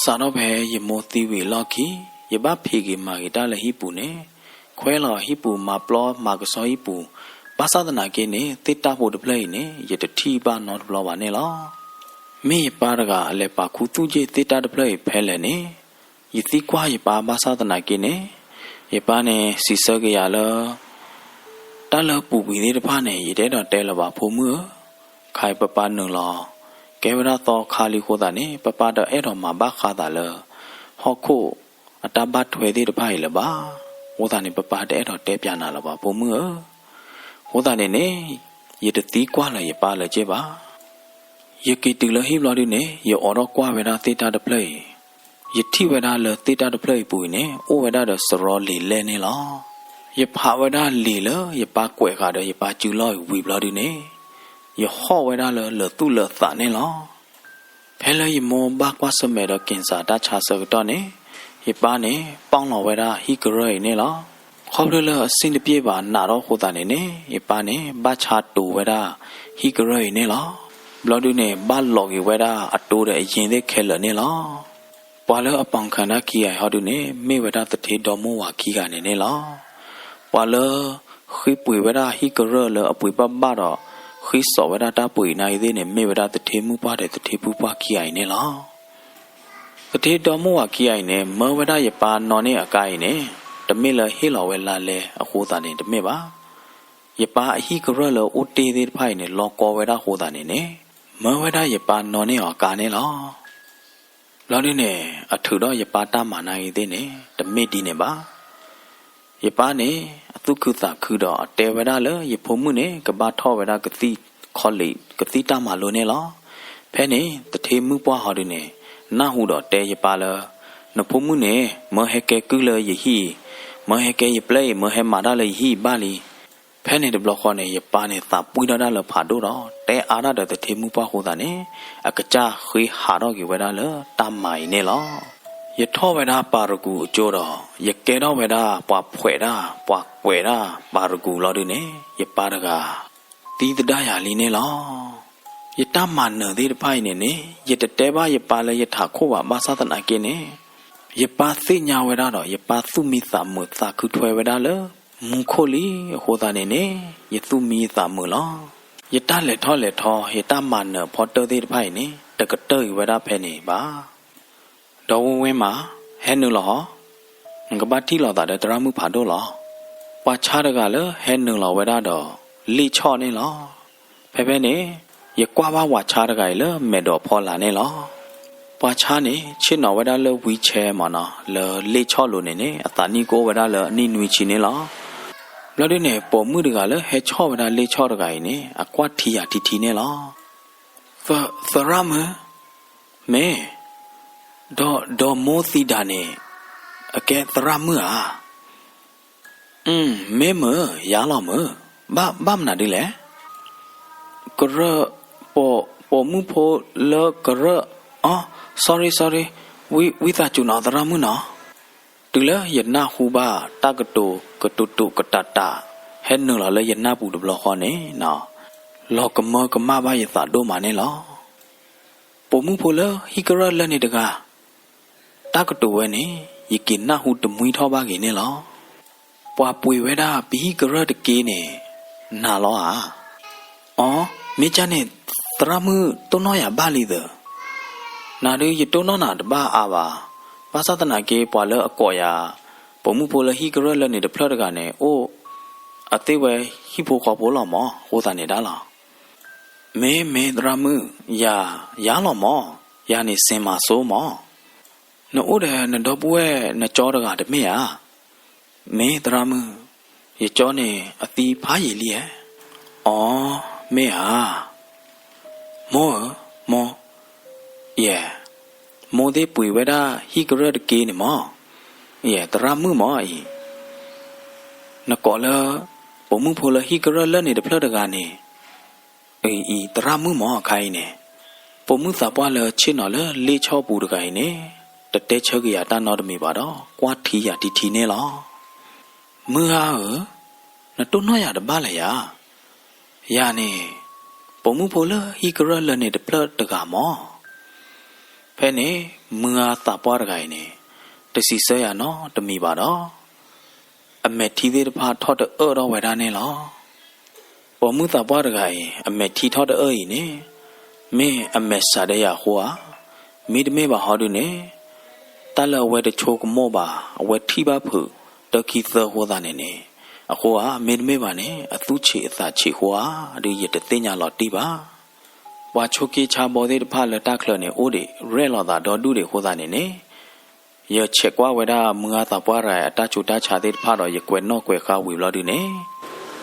စးထီၣ်ဖဲယမိၢ်သံဝံၤအလီၢ်ခံ ယဘၣ်ဖံးက့ၤမၤက့ၤတၢ်လၢဟံၣ်ပူၤန့ၣ်, ခွဲလီၤဟံၣ်ပူၤ မၤပျီမၤကဆှီဟံၣ်ပူၤ, ဘၣ်ဆၣ်သနာ်က့န့ၣ် သ့ၣ်တၢ်ဖိတဖျၢၣ်အံၤန့ၣ် ယတထံၣ်ဘၣ်နီတဘျီဘၣ်န့ၣ်လီၤ. မ့ၢ်ယပၢ်တဂၤအလဲၤပာ်ခူသူၣ်က့ၤသ့ၣ်တၢ်တဖျၢၣ်အံၤဖဲလဲၣ်န့ၣ် ယသံကွၢ်ယပၢ်ဘၣ်ဆၣ်သနာ်က့န့ၣ် ယပၢ်န့ၣ်စံးဆၢက့ၤယၤလၢ တၢ်လၢပူၤကွံာ်သ့ၣ်တဖၣ်န့ၣ် ယတအဲၣ်ဒိးတဲလၢၤဘၣ်ဖိမုၣ်ဧၢ, ခဲအံၤပပၢ်နုာ်လီၤ ကဲဝဲဒၣ်သီခါလံအဃိသတးန့ၣ် ပပၢ်တအဲၣ်ဒိးမၤဘၣ်ဃးသးလၢ ဟီၣ်ခိၣ်အတၢ်ဘၣ်ထွဲသ့ၣ်တဖၣ်အံၤလၢၤဘၣ်. အဃိသတးန့ၣ် ပပၢ်တအဲၣ်ဒိးတဲပၠးနၤလၢၤဘၣ်ဖိမုၣ်ဧၢ. အဃိသတးန့ၣ်န့ၣ် ယတသံကွၢ်လၢၤယပၢ်လၢၤက့ၢ်ဘၣ်. ယက့ၤတုၤလၢဟံၣ်ဘျီဒုန့ၣ် ယအိးထီၣ်ကွၢ်ဝဲဒၣ်သ့ၣ်တၢ်တဖျၢၣ်အံၤ, ယထံၣ်ဝဲဒၣ်လၢသ့ၣ်တၢ်တဖျၢၣ်အံၤပူၤအံၤန့ၣ် အိၣ်ဝဲဒၣ်ဒီးစရီလံာ်လဲၢ်န့ၣ်လီၤ. ယဖးဝဲဒၣ်လံာ်လၢယပၢ်ကွဲးဃာ်ဒီးယပၢ်စုလီၢ်အံၤဝံၤဘျီဒုန့ၣ် ယဟီၣ်ဝဲဒၣ်လၢလၢာ်သူၣ်လၢာ်သးန့ၣ်လီၤ. ဖဲလၢယမိၢ်ဘၣ်ကွၢ်ဆၢၣ်မဲာ်ဒီး cancer တၢ်ဆါဆၢကတီၢ်န့ၣ် ယပၢ်န့ၣ် ပီၣ်လီၤဝဲဒၣ်ဟံၣ်ကရၢၢ်အံၤန့ၣ်လီၤ. ခီဖျိလၢအဆံၣ်တပျ့ၣ်ဘၣ်နးထီၣ်အဃိသတးန့ၣ်န့ၣ် ယပၢ်န့ၣ် ဘၣ်ဆါတိၤဝဲဒၣ်ဟံၣ်ကရၢၢ်အံၤန့ၣ်လီၤ. ဘျီဒုန့ၣ် ဘၣ်လီၤက့ၤဝဲဒၣ်အတိၤဒီးအယ့ၢ်သ့ၣ်ခဲလၢာ်န့ၣ်လီၤ. ပှၤလၢအပီၣ်ခၣ်တၢ်ခံဂၤအံၤဟီဒုန့ၣ် မ့ၢ်ဝဲဒၣ်သထ့ဒီမိၢ်ဝၤခံဂၤန့ၣ်န့ၣ်လီၤ. ပှၤလၢ ဃ့ပှ့ၤဝဲဒၣ်ဟံၣ်ကရၢၢ်လၢအပှ့ၤဘၣ်ဘၣ်ဒီး ဃ့စိာ်ဝဲဒၣ်တၢ်ပှ့ၤအံၤနာ်ဂ့ၤသ့ၣ်န့ၣ် မ့ၢ်ဝဲဒၣ်သထ့မုၣ်ပှၢ်ဒီးသထ့ဖုပှၢ်ခံဂၤအံၤန့ၣ်လီၤ. သထ့ဒီမိၢ်ဝၤခံဂၤအံၤန့ၣ် မၢဝဲဒၣ်ယပၢ်နီၣ်န့ၢ်အကါအံၤန့ၣ် တမ့ၢ်လၢဟ့ၣ်လီၤဝဲလါလဲအဃိသတးန့ၣ်တမ့ၢ်ဘၣ်. ယပၢ်အဟံၣ်ကရၢၢ်လၢအိၣ်တ့ၢ်သ့ၣ်တဖၣ်အံၤန့ၣ် လီၤကီဝဲဒၣ်အဃိသတးန့ၣ်န့ၣ် မၢဝဲဒၣ်ယပၢ်နီၣ်န့ၢ်အီၤအကါန့ၣ်လီၤ. ဘျီဒုန့ၣ် အထုးထီၣ်ယပၢ်တၢ်မၤနာ်ဂ့ၤသ့ၣ်န့ၣ် တမ့ၢ်ဒ်န့ၣ်ဘၣ်. ယပၢ်န့ၣ် အသူၣ်ခုသးခုဒီး အတဲဝဲဒၣ်လၢယဖိမုၣ်န့ၣ် ကဘၣ်ထီၣ်ဝဲဒၣ်ကသံၣ် college ကသံၣ်တၢ်မၤလိန့ၣ်လီၤ. ဖဲန့ၣ် သထ့မုၣ်ပှၢ်ဟီဒုန့ၣ် နၢ်ဟူဒီးတဲယပၢ်လၢ နဖိမုၣ်န့ၣ် မၢဟဲကဲကုၢ်လၢယဟံၣ်အံၤ, မၢဟဲကဲယပျဲၢ်အံၤ, မၢဟဲမၤတၢ်လၢယဟံၣ်အံၤဘၣ်လံ. ဖဲန့ၣ်တဘျီဃီန့ၣ် ယပၢ်န့ၣ်သးပှံၢ်ထီၣ်ဒၣ်လၢဖးဒိၣ်ဒီး တဲအါဒၣ်ဒီးသထ့မုၣ်ပှၢ်အဃိသတးန့ၣ် အကစၢ်ဃ့ဟးထီၣ်က့ၤဝဲဒၣ်လၢတၢ်မၤအံၤန့ၣ်လီၤ. ယထီၣ်ဝဲဒၣ်ပၤရကူးအကၠိဒီး ယကဲထီၣ်ဝဲဒၣ်ပှၤဖှဲးတၢ် ပှၤကွဲးတၢ်ပၤရကူးလီၤဒုန့ၣ် ယပၢ်တဂၤ သံသဒၣ်ယၤလံန့ၣ်လီၤ. ယတၢ်မၤနၢၤသ့ၣ်တဖၣ်အံၤန့ၣ်န့ၣ် ယတတဲဘၣ်ယပၢ်လၢယထးခိၣ်ဘၣ် ဘၣ်ဆၣ်သနာ်က့န့ၣ် ယပၢ်သ့ၣ်ညါဝဲဒၣ်ဒီး ယပၢ်သူၣ်မံသးမုာ်သးခုထွဲဝဲဒၣ်လၢ မူခိၣ်လံအဃိသတးန့ၣ်န့ၣ် ယသူၣ်မံယသးမုာ်လီၤ. ယတၢ်လဲၤထီၣ်လဲၤထီ ယတၢ်မၤနၢၤဖီတၢၢ်သ့ၣ်တဖၣ်အံၤန့ၣ် တကတၢၢ်အံၤဝဲဒၣ်ဖဲန့ၣ်ဘၣ်. ဒီဝ့ၢ်ဝ့ၢ်မး, ဟဲနုာ်လီၤဟီ, နကဘၣ်ထံၣ်လိာ်သးဒီးသရၣ်မုၣ်ဖးဒိၣ်လီၤ. ပှၤဆါတဂၤလၢဟဲနုာ်လီၤဝဲဒၣ်ဒီး လ့ၣ်ဆီၣ်န့ၣ်လီၤ. ဖဲဖဲန့ၣ် ယကွၢ်ဘၣ်ပှၤဆါတဂၤအံၤလၢမဲာ်ဒိးဖီလာ်န့ၣ်လီၤ. ပှၤဆါန့ၣ် ဆ့ၣ်နီၤဝဲဒၣ်လၢ wheelchair မးနီၤ, လၢလ့ၣ်ဆီၣ်လိၤန့ၣ်န့ၣ် အသးနံၣ်ကအိၣ်ဝဲဒၣ်လၢအနံၣ်နွံဆံန့ၣ်လီၤ. ဘျီဒုန့ၣ် ပိာ်မုၣ်တဂၤလၢဟဲဆီၣ်ဝဲဒၣ်လ့ၣ်ဆီၣ်တဂၤအံၤန့ၣ် အကွၢ်ထံယၤထံထံန့ၣ်လီၤ. သရၣ်မုၣ်, မ့ၢ်, ဒီး ဒီးမိၢ်သံဒၣ်န့ၣ် အကဲသရၣ်မုၣ်ဧါ. မ့ၢ်မုၢ်, ယၤလီၤမုၢ်, ဘၣ်မနုၤဒ်လဲၣ်. ကရၢၢ်, ပိာ်မုၣ်ဖိလၢကရၢၢ်, အီ, sorry sorry, ဝံသးစူၤနီၤသရၣ်မုၣ်နီၤ. တုၤလၢယနၢ်ဟူဘၣ်တၢ်ကတိၤကတိၤတိၤကတးတး ဟဲနုာ်လီၤလၢယနၢ်ပူၤတဘျီဃီန့ၣ်, လီၤကမၢကမၣ်ဘၣ်ယသးဒိၣ်မးန့ၣ်လီၤ. ပိာ်မုၣ်ဖိလၢဟံၣ်ကရၢၢ်လၢန့ၣ်တဂၤ တၢ်ကတိၤဝဲန့ၣ် ယက့ၤနၢ်ဟူတမှံထီၣ်ဘၣ်ဂ့ၤန့ၣ်လီၤ. ပှၤပှ့ၤဝဲဒၣ်ပဟံၣ်ကရၢၢ်တက့န့ၣ် နၤလီၤဧါ. အီ, မ့ၢ်ကၢ်န့ၣ် သရၣ်မုၣ်တိၢ်နီၣ်ယၤဘၣ်လံသၢ. နၤဒုးယတိၢ်နီၣ်နၤတဘၣ်အါဘၣ်. ဘၣ်ဆၣ်သနာ်က့ပှၤလၢအကိးယၤ ပိာ်မုၣ်ဖိလၢဟံၣ်ကရၢၢ်လၢန့ၣ်တဖျၢၣ်တဂၤန့ၣ် အိၣ်အသ့ၣ်ဝဲဟံၣ်ဖိဃီဖိလီၤမး အဃိသတးန့ၣ်ဒၣ်လီၤ. မ့ၢ်မ့ၢ်သရၣ်မုၣ်, ယၤ, ယၤလီၤမး, ယၤန့ၣ်စ့မၤစိမး. နအိၣ်ဒီးနဒီပုၢ်ဝဲၢ်နကၠီတဂၤတမ့ၢ်ဧါ. မ့ၢ်သရၣ်မုၣ်, ယကၠီန့ၣ်အသံဖးယံာ်လံဧါ. အီ, မ့ၢ်ဧါ. မိၢ်ဧၢ, မိၢ်, ယဲ, မိၢ်သ့ၣ်ပှ့ၤဝဲဒၣ်ဟံၣ်ကရၢၢ်တက့န့ၣ်မး. ယဲ, သရၣ်မုၣ်မးအံၤ. နကိးလၢ ပိာ်မုၣ်ဖိလၢဟံၣ်ကရၢၢ်လၢန့ၣ်တဖျၢၣ်တဂၤန့ၣ် အံၤ သရၣ်မုၣ်မးအခါအံၤန့ၣ်, ပိာ်မုၣ်သးပှၢ်လၢဆ့ၣ်နီၤလၢလ့ၣ်ဆီၣ်ပူၤတဂၤအံၤန့ၣ် တတဲဆၢက့ၤယၤတၢ်နီတမံၤဘၣ်ဒီး ကွၢ်ထံယၤထံထံန့ၣ်လီၤ. မုၢ်ဂၤဧၢ, နတိၢ်နီၣ်ယၤတဘၣ်လၢၤယၤ. ယၤန့ၣ် ပိာ်မုၣ်ဖိလၢဟံၣ်ကရၢၢ်လၢန့ၣ်တဖျၢၣ်တဂၤမး. ဖဲန့ၣ် မုၢ်ဂၤသးပှၢ်တဂၤအံၤန့ၣ် တစံးဆၢယၤနီတမံၤဘၣ်ဒီး အမဲာ်ထံသ့ၣ်တဖၣ်ထီၣ်တအၢၣ်ထီၣ်ဝဲဒၣ်န့ၣ်လီၤ. ပိာ်မုၣ်သးပှၢ်တဂၤအံၤ အမဲာ်ထံထီၣ်တအၢၣ်အံၤန့ၣ် မ့ၢ်အမဲာ်ဆှးဒီးယၤအဃိဧါ. မ့တမ့ၢ်ဘၣ်ဟီဒုန့ၣ် တၢ်လၢအဝဲတဆိကမိၣ်ဘၣ် အဝဲထံၣ်ဘၣ်ဖုးတၢ်ခံသၢအဃိသတးန့ၣ်န့ၣ် အဃိဧါ. မ့တမ့ၢ်ဘၣ်န့ၣ် အသူၣ်ဆံးအသးဆံးအဃိဧါ ဒုးယတသ့ၣ်ညါလီၤတံၢ်ဘၣ်. ပှၤဆိးက့ဆါဘီသ့ၣ်တဖၣ်လၢတၢ်ချၢန့ၣ် အိၣ်ဒံးရဲၣ်လီၤသးဒီဒူၣ်ဒံးအဃိသတးန့ၣ်န့ၣ် ယဆဲးကွၢ်ဝဲဒၣ်မုၢ်ဂၤသးပှၢ်တဂၤအံၤ အတၢ်ဆူးတၢ်ဆါသ့ၣ်တဖၣ်ဒီး ယကွဲးနီၣ်ကွဲးဃါဝံၤဘျီဒုန့ၣ်,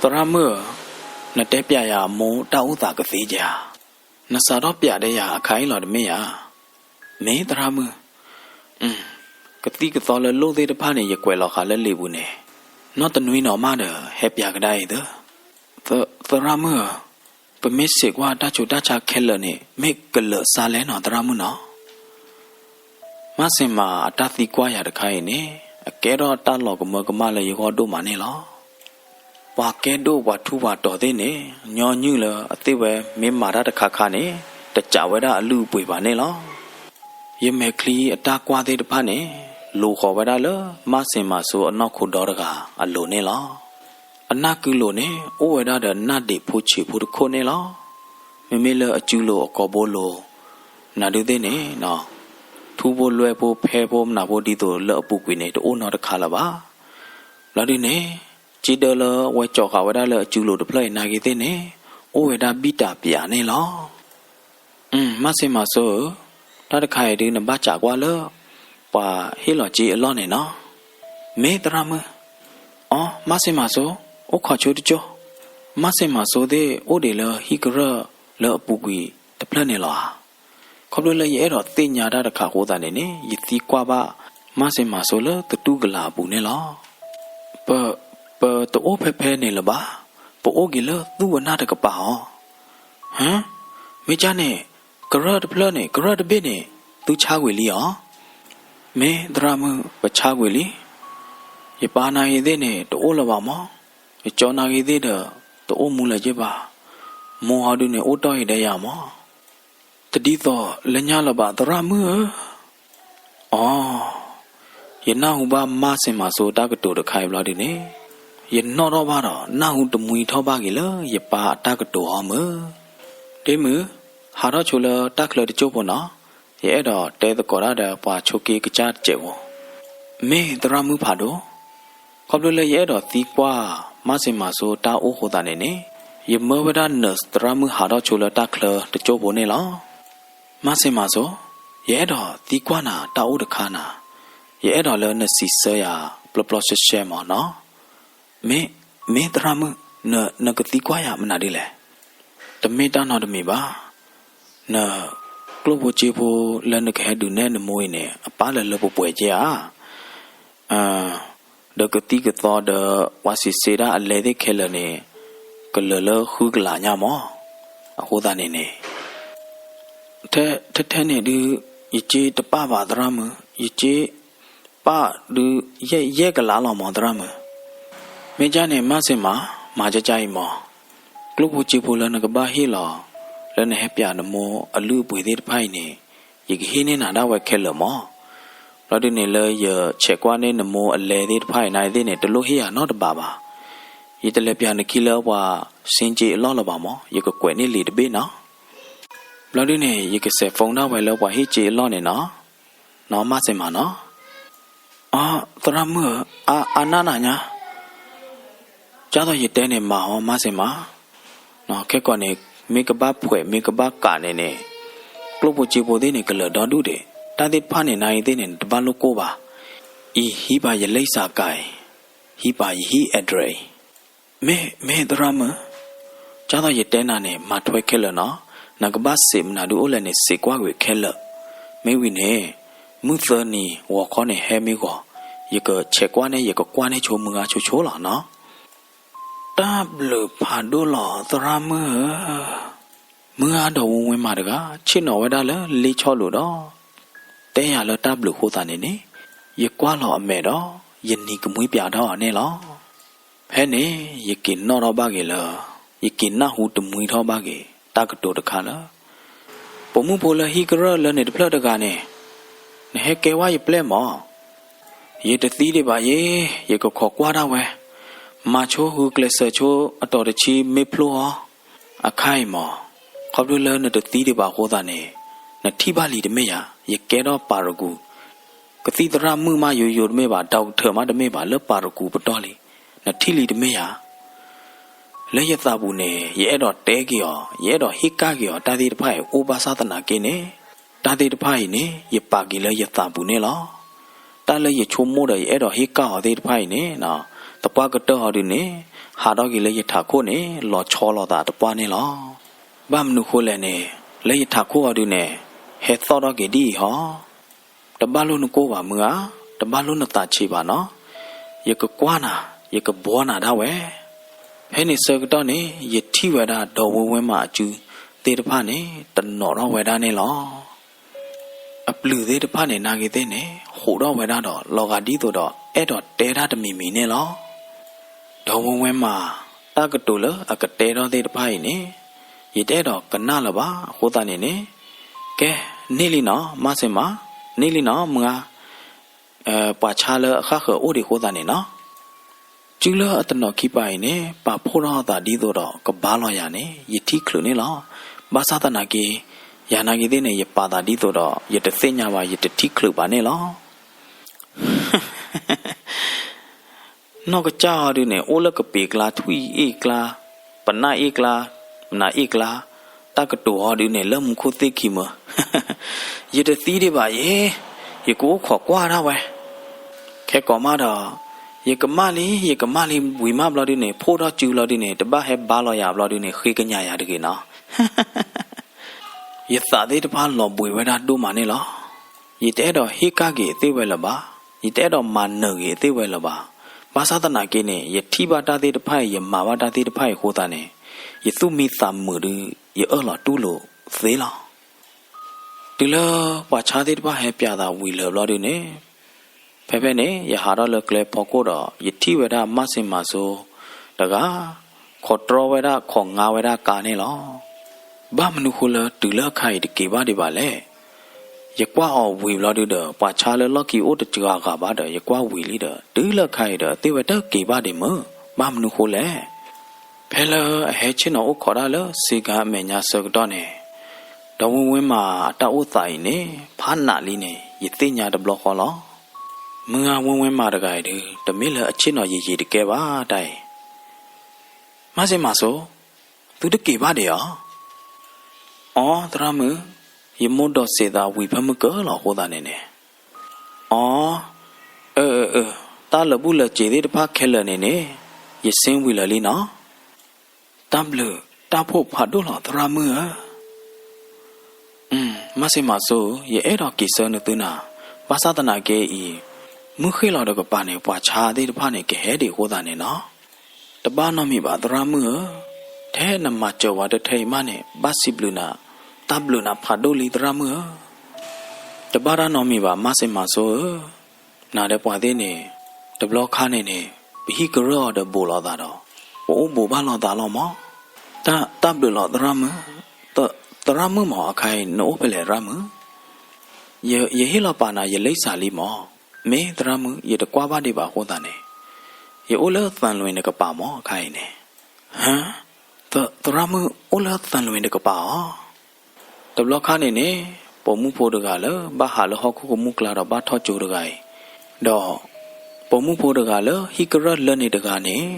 သရၣ်မုၣ်ဧၢ, နတဲပျးယၤအမိၢ်တၢ်အိၣ်သးကသ့ဧါ. နစးထီၣ်ပျးဒီးယၤအခါအံၤလီၤတမ့ၢ်ဧါ. မ့ၢ်သရၣ်မုၣ်, ကသံၣ်ကသီလၢလိၣ်သ့ၣ်တဖၣ်န့ၣ် ယကွဲးလီၤဃာ်လၢလံာ်ပူၤန့ၣ်, နီၢ်တနွံနီၤမးဒီး ဟဲပျးကဒါအံၤသၢ. သရၣ်မုၣ်ဧၢ, ပမ့ၢ်စံးကွၢ်တၢ်ဆူးတၢ်ဆါခဲလၢာ်န့ၣ် မ့ၢ်ကလၢာ်စါလဲၣ်နီၤ သရၣ်မုၣ်နီၤ. မၢ်စ့ၣ်မၤအတၢ်သံကွၢ်ယၤတခါအံၤန့ၣ် အကဲထီၣ်တၢ်လီၤကမၢကမၣ်လၢယဂီၢ်ဒိၣ်မးန့ၣ်လီၤ. ပှၤကဲဒိၣ်ပှၤထူးပှၤတီၤသ့ၣ်န့ၣ် ညီနုၢ်လၢအသ့ၣ်ဝဲမ့ၢ်မၤတၢ်တခါခါန့ၣ် တစးဝဲဒၣ်အလုၢ်အပှ့ၤဘၣ်န့ၣ်လီၤ. ယမဲာ်ချံအတၢ်ကွၢ်သ့ၣ်တဖၣ်န့ၣ် လိာ်ဃီၤဝဲဒၣ်လၢမၢ်စ့ၣ်မၤစိအနီၢ်ခိဒီတဂၤအလိၤန့ၣ်လီၤ. အနၢ်ကုလိၤန့ၣ် အိၣ်ဝဲဒၣ်ဒီးနၢ်ဒံးဖိဆံးဖိတခိၣ်န့ၣ်လီၤ. မ့မ့ၢ်လၢအစုလိၤအကိာ်ဘိလိၤ နၤဒုးသ့ၣ်န့ၣ် ထူဖိလွဲဖိဖဲဖိမနၤဖိဒ်သိးလၢအပူၤကွံာ်န့ၣ် တအိၣ်နီတခါလၢၤဘၣ်. ဘျီဒုန့ၣ် က့ဒၢလၢဝဲကၠီၤဃာ်ဝဲဒၣ်လၢအစုလိၤတဖျၢၣ်အံၤနာ်က့သ့ၣ်န့ၣ် အိၣ်ဝဲဒၣ်ဘံၣ်တၢ်ပၠးန့ၣ်လီၤ. မၢ်စ့ၣ်မၤစိဧၢ, တၢ်တခါအံၤဒုးနဘၣ်စံးကွၢ်လၢ ပှၤဟ့ၣ်လီၤက့အလီၢ်န့ၣ်နီၤ. မ့ၢ်သရၣ်မုၣ်, အီ, မၢ်စ့ၣ်မၤစိ, အိၣ်ခိးဆိတကၠိ. မၢ်စ့ၣ်မၤစိသ့ၣ်အိၣ်ဒံးလၢဟံၣ်ကရၢၢ်လၢအပူၤကွံာ်တဖျၢၣ်န့ၣ်လီၤဧါ. ခီဖျိလၢယအဲၣ်ဒိးသ့ၣ်ညါတၢ်တခါအဃိသတးန့ၣ်န့ၣ် ယသံကွၢ်ဘၣ်မၢ်စ့ၣ်မၤစိလၢသတူၢ်ကလာ်အပူၤန့ၣ်လီၤ. ပ, ပတအိၣ်ဖဲဖဲန့ၣ်လၢၤဘၣ်, ပအိၣ်က့ၤလၢသူၣ်ဝဲနၢ်တကပၤအီၤ. ဟၢ, မ့ၢ်ကၢ်န့ၣ် ကရၢၢ်တဖျၢၣ်န့ၣ် ကရၢၢ်တဘ့ၣ်န့ၣ် သုဆါဝံၤလံအီၤ. မ့ၢ်သရၣ်မုၣ် ပဆါဝံၤလံ. ယပၢ်နာ်ဂ့ၤသ့ၣ်န့ၣ် တအိၣ်လၢၤဘၣ်မး, ယကၠီနာ်ဂ့ၤသ့ၣ်ဒီး တအိၣ်မူလၢၤက့ဘၣ်. မိၢ်ဟီဒုန့ၣ် အိၣ်တီၢ်အံၤဒီးယၤမး. တဒ်သိးလၢညါလၢၤဘၣ်သရၣ်မုၣ်ဧၢ. အိ, ယနၢ်ဟူဘၣ်မါစ့ၣ်မၤစိတၢ်ကတိၤတခါအံၤဘျီဒုန့ၣ်, ယနီၣ်ထီၣ်ဘၣ်ဒီး နၢ်ဟူတမှံထီၣ်ဘၣ်က့ၤလၢယပၢ်အတၢ်ကတိၤအီၤမုၢ်. ဒ့မုၣ်, ဟးထီၣ်ဆိလၢတၢ်ချၢတစိၢ်ဖိနီၤ, ယအဲၣ်ဒိးတဲသကိးတၢ်ဒီးပှၤဆိးက့ကစၢ်တစဲးဖိ. မ့ၢ်သရၣ်မုၣ်ဖးဒိၣ်, ခီဖျိလၢယအဲၣ်ဒိးသံကွၢ်မါစ့ၣ်မၤစိတၢ်အိၣ်အဃိသတးန့ၣ်န့ၣ်, ယမၢဝဲဒၣ် nurse သရၣ်မုၣ်ဟးထီၣ်ဆိလၢတၢ်ချၢတစိၢ်ဖိန့ၣ်လီၤ. မါစ့ၣ်မၤစိ, ယအဲၣ်ဒိးသံကွၢ်နၤတၢ်အိၣ်တခါနၤ, ယအဲၣ်ဒိးလၢနစံးဆၢယၤပျီပျီရှဲရှဲမၢ်နီၤ. မ့ၢ်, မ့ၢ်သရၣ်မုၣ်, နကသံကွၢ်ယၤမနုၤဒ်လဲၣ်. တမ့ၢ်တၢ်နီတမံၤဘၣ်. နကျိၣ်ဖိစ့ဖိလၢနကဟဲဒုးနဲၣ်နမိၢ်အံၤန့ၣ် အပၢ်လၢလၢပှဲၤပှဲၤက့ဧါ. ဒီးကသံၣ်ကသီဒီး ပှၤစံးစ့ဒၣ်အလဲသ့ၣ်ခဲလၢာ်န့ၣ် ကလၢာ်လၢဃုကလးညါမၢ်. အဃိသတးန့ၣ်န့ၣ် ထဲထဲန့ၣ်ဒုး ယစ့တပၣ်ဘၣ်သရၣ်မုၣ်, ယစ့ပၣ်ဒုး ယဲၢ်ကလးလီၤမၢ်သရၣ်မုၣ်. မ့ၢ်ကၢ်န့ၣ် မါစ့ၣ်မၤ, မၤကၢ်ကၢ်အံၤမၢ်. ကျိၣ်ဖိစ့ဖိလၢနကဘၣ်ဟ့ၣ်လီၤ လၢနဟဲပၠးနမိၢ်အလုၢ်အပှ့ၤသ့ၣ်တဖၣ်အံၤန့ၣ် ယကဟ့ၣ်န့ၢ်နၤဒၣ်ဝဲခဲလၢာ်မၢ်. ဘျီဒုန့ၣ် လၢယဆဲးကွၢ်န့ၢ်နမိၢ်အလဲသ့ၣ်တဖၣ်အံၤနၤအံၤသ့ၣ်န့ၣ် တလိၣ်ဟ့ၣ်ယၤနီတဘးဘၣ်. ယတလဲၤပၠးနခံလၢပှၤစ့က့အလီၢ်လၢၤဘၣ်မၢ်, ယကကွဲးန့ၢ်လံာ်တဘ့ၣ်နီၤ. ဘျီဒုန့ၣ် ယကစဲး phone ဒၣ်ဝဲလၢပှၤဟ့ၣ်စ့အလီၢ်န့ၣ်နီၤ, နီၤမါစ့ၣ်မၤနီၤ. အ သရၣ်မုၣ်ဧၢ, အါနၢ်နၤညါ, ကၢ်သိးယတဲန့ၣ်မၤဟီမါစ့ၣ်မၤ. ခဲကိာ်န့ၣ် မ့ၢ်ကဘၣ်ဖှဲးမ့ၢ်ကဘၣ်ကးန့ၣ်န့ၣ် ကျိၣ်ဖိစ့ဖိသ့ၣ်န့ၣ် ကလၢာ်ဒီဒူၣ်ဒံး, တၢ်သ့ၣ်တဖၣ်န့ၣ် နၤအံၤသ့ၣ်န့ၣ် နတဘၣ်လိၣ်ကိၢ်ဘၣ်. အံၤ ဟံးပာ်ယလံာ်စးကးအံၤ, ဟံးပာ်ယဟံၣ် address အံၤ. မ့ၢ်, မ့ၢ်သရၣ်မုၣ်, ကၢ်သိးယတဲနၤန့ၣ် မၤထွဲခဲလၢာ်နီၤ, နကဘၣ်စံးမနုၤဒုအိၣ်လဲၣ်န့ၣ် စံးကွၢ်ကွံာ်ခဲလၢာ်. မ့ၢ်ဝံၤန့ၣ် မုၢ်သၢနံၤဂီၤခီန့ၣ်ဟဲမ့ၢ်ဂီၤ, ယကဆဲးကွၢ်န့ၢ် ယကကွၢ်န့ၢ်ဆိမုၢ်ဂၤဆိဆိလီၤနီၤ. တၢ်ဘျုးဖးဒိၣ်လီၤသရၣ်မုၣ်ဧၢ. မုၢ်ဂၤဒီးဝဲဝဲမးတဂၤ ဆ့ၣ်နီၤဝဲဒၣ်လၢလ့ဆီလိာ်ဒီး တဲယၤလၢတၢ်ဘျုးအဃိသတးန့ၣ်န့ၣ် ယကွၢ်လီၤအမဲာ်ဒီး ယနံၤကမှံပၠးထီၣ်အီၤန့ၣ်လီၤ. ဖဲန့ၣ် ယက့ၤနီၣ်ထီၣ်ဘၣ်က့ၤလၢ ယက့ၤနၢ်ဟူတမှံထီၣ်ဘၣ်က့ၤ တၢ်ကတိၤတခါလၢ ပိာ်မုၣ်ဖိလၢဟံၣ်ကရၢၢ်လၢန့ၣ်တဖျၢၣ်တဂၤန့ၣ် နဟဲကဲဝဲယပျဲၢ်မၢ်. ယတသံဒံးဘၣ်ယဲ, ယကခိးကွၢ်ဒၣ်ဝဲ, မၤဆိဂုာ်ကျဲးစၢးဆိအတီၤတဆံမ့ၢ်ဖျိအီၤ, အခါအံၤမၢ်, ခီဖျိလၢနတသံဒံးဘၣ်အဃိသတးန့ၣ် နထံၣ်ဘၣ်လံတမ့ၢ်ဧါ, ယကဲထီၣ်ပၤရကူၣ်, ကသံၣ်သရၣ်မုၣ်မးယိယိတမ့ၢ်ဘၣ်, ဒီကထၢၣ်မးတမ့ၢ်ဘၣ်, လၢပၤရကူၣ်ပတီၢ်လံ, နထံၣ်လံတမ့ၢ်ဧါ. လၢယသးပူၤန့ၣ် ယအဲၣ်ဒိးတဲက့ၤအီၤ, ယအဲၣ်ဒိးဟ့ၣ်ကၣ်က့ၤအီၤ တၢ်သ့ၣ်တဖၣ်အံၤ အိၣ်ဘၣ်ဆၣ်သနာ်က့န့ၣ်, တၢ်သ့ၣ်တဖၣ်အံၤန့ၣ် ယပာ်က့ၤလၢယသးပူၤန့ၣ်လီၤ. တၢ်လၢယဆိကမိၣ်ဒီးယအဲၣ်ဒိးဟ့ၣ်ကၣ်အီၤသ့ၣ်တဖၣ်အံၤန့ၣ်, သပှၢ်ကတၢၢ်အီၤဒုန့ၣ် ဟးထီၣ်က့ၤလၢယထးခိၣ်န့ၣ် လီၤဆီလိာ်သးတပှၢ်န့ၣ်လီၤ. ဘၣ်မနုၤဃိလဲၣ်န့ၣ်, လၢယထးခိၣ်အီၤဒုန့ၣ် ဟဲသီၣ်ထီၣ်က့ၤဒ်အံၤဟီ, တဘၣ်လိၣ်နကိၢ်ဘၣ်မုၢ်ဧါ, တဘၣ်လိၣ်နသးဆံးဘၣ်နီၤ, ယကကွၢ်နၤ, ယကဘှီနၤဒၣ်ဝဲ. ဖဲန့ၣ်ဆၢကတီၢ်န့ၣ် ယထံၣ်ဝဲဒၣ်ဒီးဝဲဝဲမးအစုသ့ၣ်တဖၣ်န့ၣ် တနီၤထီၣ်ဝဲဒၣ်န့ၣ်လီၤ. အပျုၤသ့ၣ်တဖၣ်န့ၣ် နာ်က့ၤသ့ၣ်န့ၣ် ဟူးထီၣ်ဝဲဒၣ်ဒီး လီၤဂာ်ဒ်သိးဒီး အဲၣ်ဒိးတဲတၢ်တမံၤမံၤန့ၣ်လီၤ. ဒီးဝဲဝဲမး တၢ်ကတိၤလၢအကတဲထီၣ်သ့ၣ်တဖၣ်အံၤန့ၣ် ယတအဲၣ်ဒိးကနၣ်လၢၤဘၣ်. အဃိသတးန့ၣ်န့ၣ်, ကဲ, န့ၢ်လံနီၤ, မါစ့ၣ်မး, န့ၢ်လံနီၤ, မုၢ်ဂၤ, ပှၤဆါလၢအဃၣ်ဃၢၤအိၣ်ဒံးအဃိသတးန့ၣ်နီၤ. စုလၢအတနီၤခံပၤအံၤန့ၣ် ပာ်ဖှိၣ်ထီၣ်အသးဒ်သိးဒီးကဘါလီၤယၤန့ၣ် ယထံၣ်ချုးန့ၣ်လီၤ. ဘၣ်ဆၣ်သနာ်က့ ယၤနာ်က့ၤသ့ၣ်န့ၣ် ယပာ်သးဒ်သိးဒီး ယတသ့ၣ်ညါဘၣ် ယတထံၣ်ချုးဘၣ်န့ၣ်လီၤ. နီၢ်ကစၢ်အီၤဒုန့ၣ် အိၣ်လၢကပ့ၤကျါ ထွံၣ်အ့ၣ်ကျါ, ပနၢ်အ့ၣ်ကျါ, မနၤအ့ၣ်ကျါ, တၢ်ကတိၤအီၤဒုန့ၣ် လၢမူခိၣ်သ့ၣ်ခံမၢ, ယတသံဒံးဘၣ်ယဲ, ယကအိၣ်ခိးကွၢ်ဒၣ်ဝဲ. ခဲကိးမးဒီး ယကမၣ်လံ ယကမၣ်လံဝံၤမးဘျီဒုန့ၣ် ဖှိၣ်ထီၣ်စုလီၤဒုန့ၣ် တဘၣ်ဟဲဘါလီၤယၤဘျီဒုန့ၣ် ဃ့ကညးယၤတဂ့ၤနီၤ. ယသးသ့ၣ်တဖၣ်လီၤဘှံးဝဲဒၣ်ဒိၣ်မးန့ၣ်လီၤ. ယတအဲၣ်ဒိးဟ့ၣ်ကၣ်က့ၤအသ့ၣ်ဝဲလၢၤဘၣ်, ယတအဲၣ်ဒိးမၤနၢၤက့ၤအသ့ၣ်ဝဲလၢၤဘၣ်. ဘၣ်ဆၣ်သနာ်က့န့ၣ် ယထံၣ်ဘၣ်တၢ်သ့ၣ်တဖၣ်အံၤ ယမၤဘၣ်တၢ်သ့ၣ်တဖၣ်အံၤအဃိသတးန့ၣ် ယသူၣ်မံသးမုာ်ဒု ယအၢၣ်လီၤတူၢ်လိာ်သ့လီၤ. တုၤလၢပှၤဆါသ့ၣ်တဖၣ်ဟဲပၠးသးဝံၤလၢာ်ဘျီဒုန့ၣ် ဖဲဖဲန့ၣ် ယဟးထီၣ်လၢကျဲဖီခိၣ်ဒီး ယထံၣ်ဝဲဒၣ်မါစ့ၣ်မၤစိတဂၤ ခိးတြီဝဲဒၣ် ခိးငါဝဲဒၣ်ကါန့ၣ်လီၤ. ဘၣ်မနုၤဃိလၢတုၤလၢအခါအံၤတက့ၤဘၣ်ဒံးဘၣ်လဲၣ်. ယကွၢ်အီၤဝံၤဘျီဒုဒီး ပှၤဆါလၢလီၢ်ခံအိၣ်တစှၤဂၤဘၣ်ဒီး ယကွၢ်ဝံၤလံဒီး တုၤလၢအခါအံၤဒီး အသ့ၣ်ဝဲတက့ၤဘၣ်ဒံးမုၢ်, ဘၣ်မနုၤဃိလဲၣ်. ဖဲလၢအဟဲဆ့ၣ်နီၤအိၣ်ခိးတၢ်လၢစ့ကၤအမဲာ်ညါဆၢကတီၢ်န့ၣ်, ဒီပုၢ်ဝဲၢ်မးအတၢ်အိၣ်သးအံၤန့ၣ် ဖးနးလံန့ၣ် ယသ့ၣ်ညါတဘျီဃီလီၤ. မုၢ်ဂၤဝဲဝဲမးတဂၤအံၤဒု တမ့ၢ်လၢအဆ့ၣ်နီၤယံာ်ယံာ်တကဲဘၣ်တၢ်အံၤ. မၢ်စ့မၢ်စိ, သုတက့ၤဘၣ်ဒံးဧါ. အိ သရၣ်မုၣ်, ယမိၢ်ဒိးစံးသးဝံၤဖၢမုၢ်ကၢလီၤအဃိသတးန့ၣ်န့ၣ်, အိ, အၢ, အၢ, အၢ, တၢ်လၢာ်ဘူၣ်လၢာ်စ့ၤသ့ၣ်တဖၣ်ခဲလၢာ်န့ၣ်န့ၣ် ယစ့ဝံၤလၢာ်လံနီၤ. တၢ်ဘျုးတၢ်ဖှိၣ်ဖးဒိၣ်လီၤသရၣ်မုၣ်ဧၢ. မၢ်စ့မၢ်စိဧၢ, ယအဲၣ်ဒိးက့ၤဆၢနုာ်သုနၤ, ဘၣ်ဆၣ်သနာ်က့အံၤ, မုၢ်ဃ့ၢ်လီၤဒီးကပၤန့ၣ် ပှၤဆါသ့ၣ်တဖၣ်န့ၣ် ကဟဲဒံးအဃိသတးန့ၣ်လီၤ. တဘၣ်နီတမံၤဘၣ်သရၣ်မုၣ်ဧၢ, ထဲနမၤစၢၤဝဲတထံၣ်အံၤမးန့ၣ် ဘၣ်စံးဘျုးနၤ, တၢ်ဘျုးနၤဖးဒိၣ်လံသရၣ်မုၣ်ဧၢ. တဘၣ်တၢ်နီတမံၤဘၣ် မၢ်စ့မၢ်စိဧၢ, နၤဒီးပှၤသ့ၣ်န့ၣ်, တဘျီခါန့ၣ်န့ၣ်, ပဟံၣ်ကရၢၢ်အီၤဒီးဘူးလိာ်သးဒီး, ပအိၣ်ဘူးဘၣ်လိာ်သးလီၤမး. တၢ်ဘျုးလီၤသရၣ်မုၣ်, သရၣ်မုၣ်မးအခါအံၤ နအိၣ်ဖဲလဲၣ်သရၣ်မုၣ်. ယဟ့ၣ်လီၤပာ်နၤယလံစၢ်လံမး, မ့ၢ်သရၣ်မုၣ် ယတကွၢ်ဘၣ်ဒံးဘၣ်အဃိသတးန့ၣ်, ယအိၣ်လၢသံလွင်တကပၤမးအခါအံၤန့ၣ်. ဟၢ, သရၣ်မုၣ်အိၣ်လၢသံလွင်တကပၤဧါ. တဘျီခါန့ၣ်န့ၣ်, ပိာ်မုၣ်ဖိတဂၤလၢဘၣ်ဟးလၢဟီၣ်ခိၣ်ကမူၣ်ကျါဒီးဘၣ်ထီၣ်ကၠိတဂၤအံၤ, ဒီး, ပိာ်မုၣ်ဖိတဂၤလၢဟံၣ်ကရၢၢ်လၢန့ၣ်တဂၤန့ၣ်,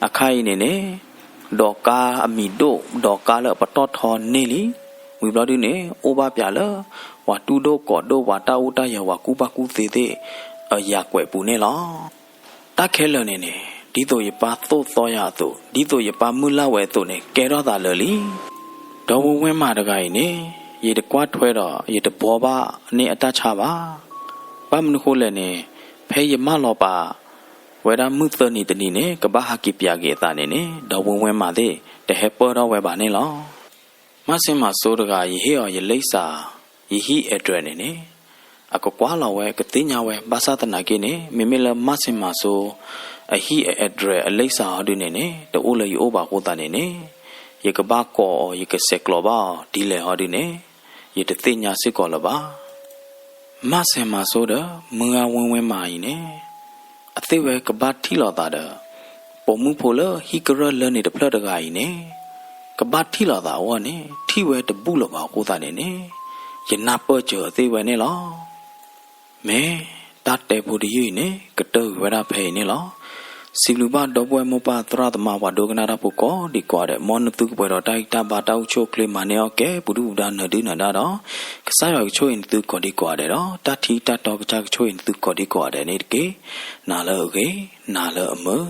အခါအံၤန့ၣ်န့ၣ်, ဒိးကါအမံၤဒိၣ်, ဒိးကါလၢအပတီၢ်ထီန့ၢ်လံ, ဝံၤဘျီဒုန့ၣ် အိၣ်ဘၣ်ပၠးလၢ, ပှၤတူၢ်ဒိၣ်ကိးဒိၣ် ပှၤတၢ်အိၣ်တၢ်ယၢၤ ပှၤကူၣ်ဘၣ်ကူၣ်သ့သ့ၣ်, အယၤကွဲးပူၤန့ၣ်လီၤ. တၢ်ခဲလၢာ်န့ၣ်န့ၣ်, ဒ်သိးယပၢ်သိၣ်သီယၤအသိး, ဒ်သိးယပၢ်မုၢ်လၢ်ဝဲအသိးန့ၣ် ကဲထီၣ်သးလၢာ်လံ. ဒီပုၢ်ဝဲၢ်မးတဂၤအံၤန့ၣ်, ယတကွၢ်ထွဲဒီးယတဘှီဘၣ်န့ၢ်အတၢ်ဆါဘၣ်. ဘၣ်မနုၤဃိလဲၣ်န့ၣ်, ဖဲယမၢလီၤပာ်, ဝဲဒၣ်မုၢ်သၢနံၤတနံၤန့ၣ် ကဘၣ်ဟးက့ၤပၠးက့ၤအသးန့ၣ်န့ၣ် ဒီပုၢ်ဝဲၢ်မးသ့ၣ် တဟဲပၢၢ်ထီၣ်ဝဲဘၣ်န့ၣ်လီၤ. မၢ်စ့မၢ်စိတဂၤ ယဟ့ၣ်အီၤယလံစၢ်, ယဟံၣ် address န့ၣ်န့ၣ်, အကကွၢ်လီၤဝဲ ကသ့ၣ်ညါဝဲ ဘၣ်ဆၣ်သနာ်က့န့ၣ် မ့မ့ၢ်လၢမၢ်စ့မၢ်စိ, အဟံၣ်အ address အလံစၢ်ဟီဒုန့ၣ်န့ၣ် တအိၣ်လၢယအိၣ်ဘၣ်အဃိသတးန့ၣ်န့ၣ်, ယကဘၣ်ကိးအီၤ ယကဆဲးကျိးဘၣ်အီၤ ဒ်လဲၣ်ဟီဒုန့ၣ်, ယတသ့ၣ်ညါစ့ၢ်ကီးလၢၤဘၣ်. မၢ်စ့မၢ်စိဒီး မုၢ်ဂၤဝဲဝဲမးအံၤန့ၣ်, အသ့ၣ်ဝဲကဘၣ်ထံၣ်လိာ်သးဒီး, ပိာ်မုၣ်ဖိလၢဟံၣ်ကရၢၢ်လၢန့ၣ်တဖျၢၣ်တဂၤအံၤန့ၣ်, ကဘၣ်ထံၣ်လိာ်သးအဂီၢ်န့ၣ် ထံၣ်ဝဲတဘူၣ်လၢၤဘၣ်အဃိသတးန့ၣ်န့ၣ်, ယနၢ်ပၢၢ်စၢၤအသ့ၣ်ဝဲန့ၣ်လီၤ. မ့ၢ်တၢ်တဲဖိတယုၢ်အံၤန့ၣ် ကတၢၢ်ကွံာ်ဝဲဒၣ်ဖဲအံၤန့ၣ်လီၤ. စံးဘျုးဘၣ်ဒီပုၢ်ဝဲၢ်မိၢ်ပၢ်သရၣ်သမါပှၤဒိကနၣ်တၢ်ဖိကိးဒံးကိးဂၤဒဲး, မ်နသုကပှဲၤဒီးတၢ်ဂံၢ်တၢ်ဘါတၢ်အိၣ်ဆူၣ်အိၣ်ချ့မၤန့ၢ်အီၣ်ကဲ ပူၤဒုၣ်ပူၤဒါနၢၤဒုနၢၤဒါဒီး, ကစၢ်ယွၤကဆိၣ်ဂ့ၤနသုကိးဒံးကိးဂၤဒဲးဒီး တၢ်ထံတၢ်တီကစၢ်ကဆိၣ်ဂ့ၤနသုကိးဒံးကိးဂၤဒဲးန့ၣ်တက့ၢ်. နၤလၢအဂ့ၤ, နၤလၢအမုာ်.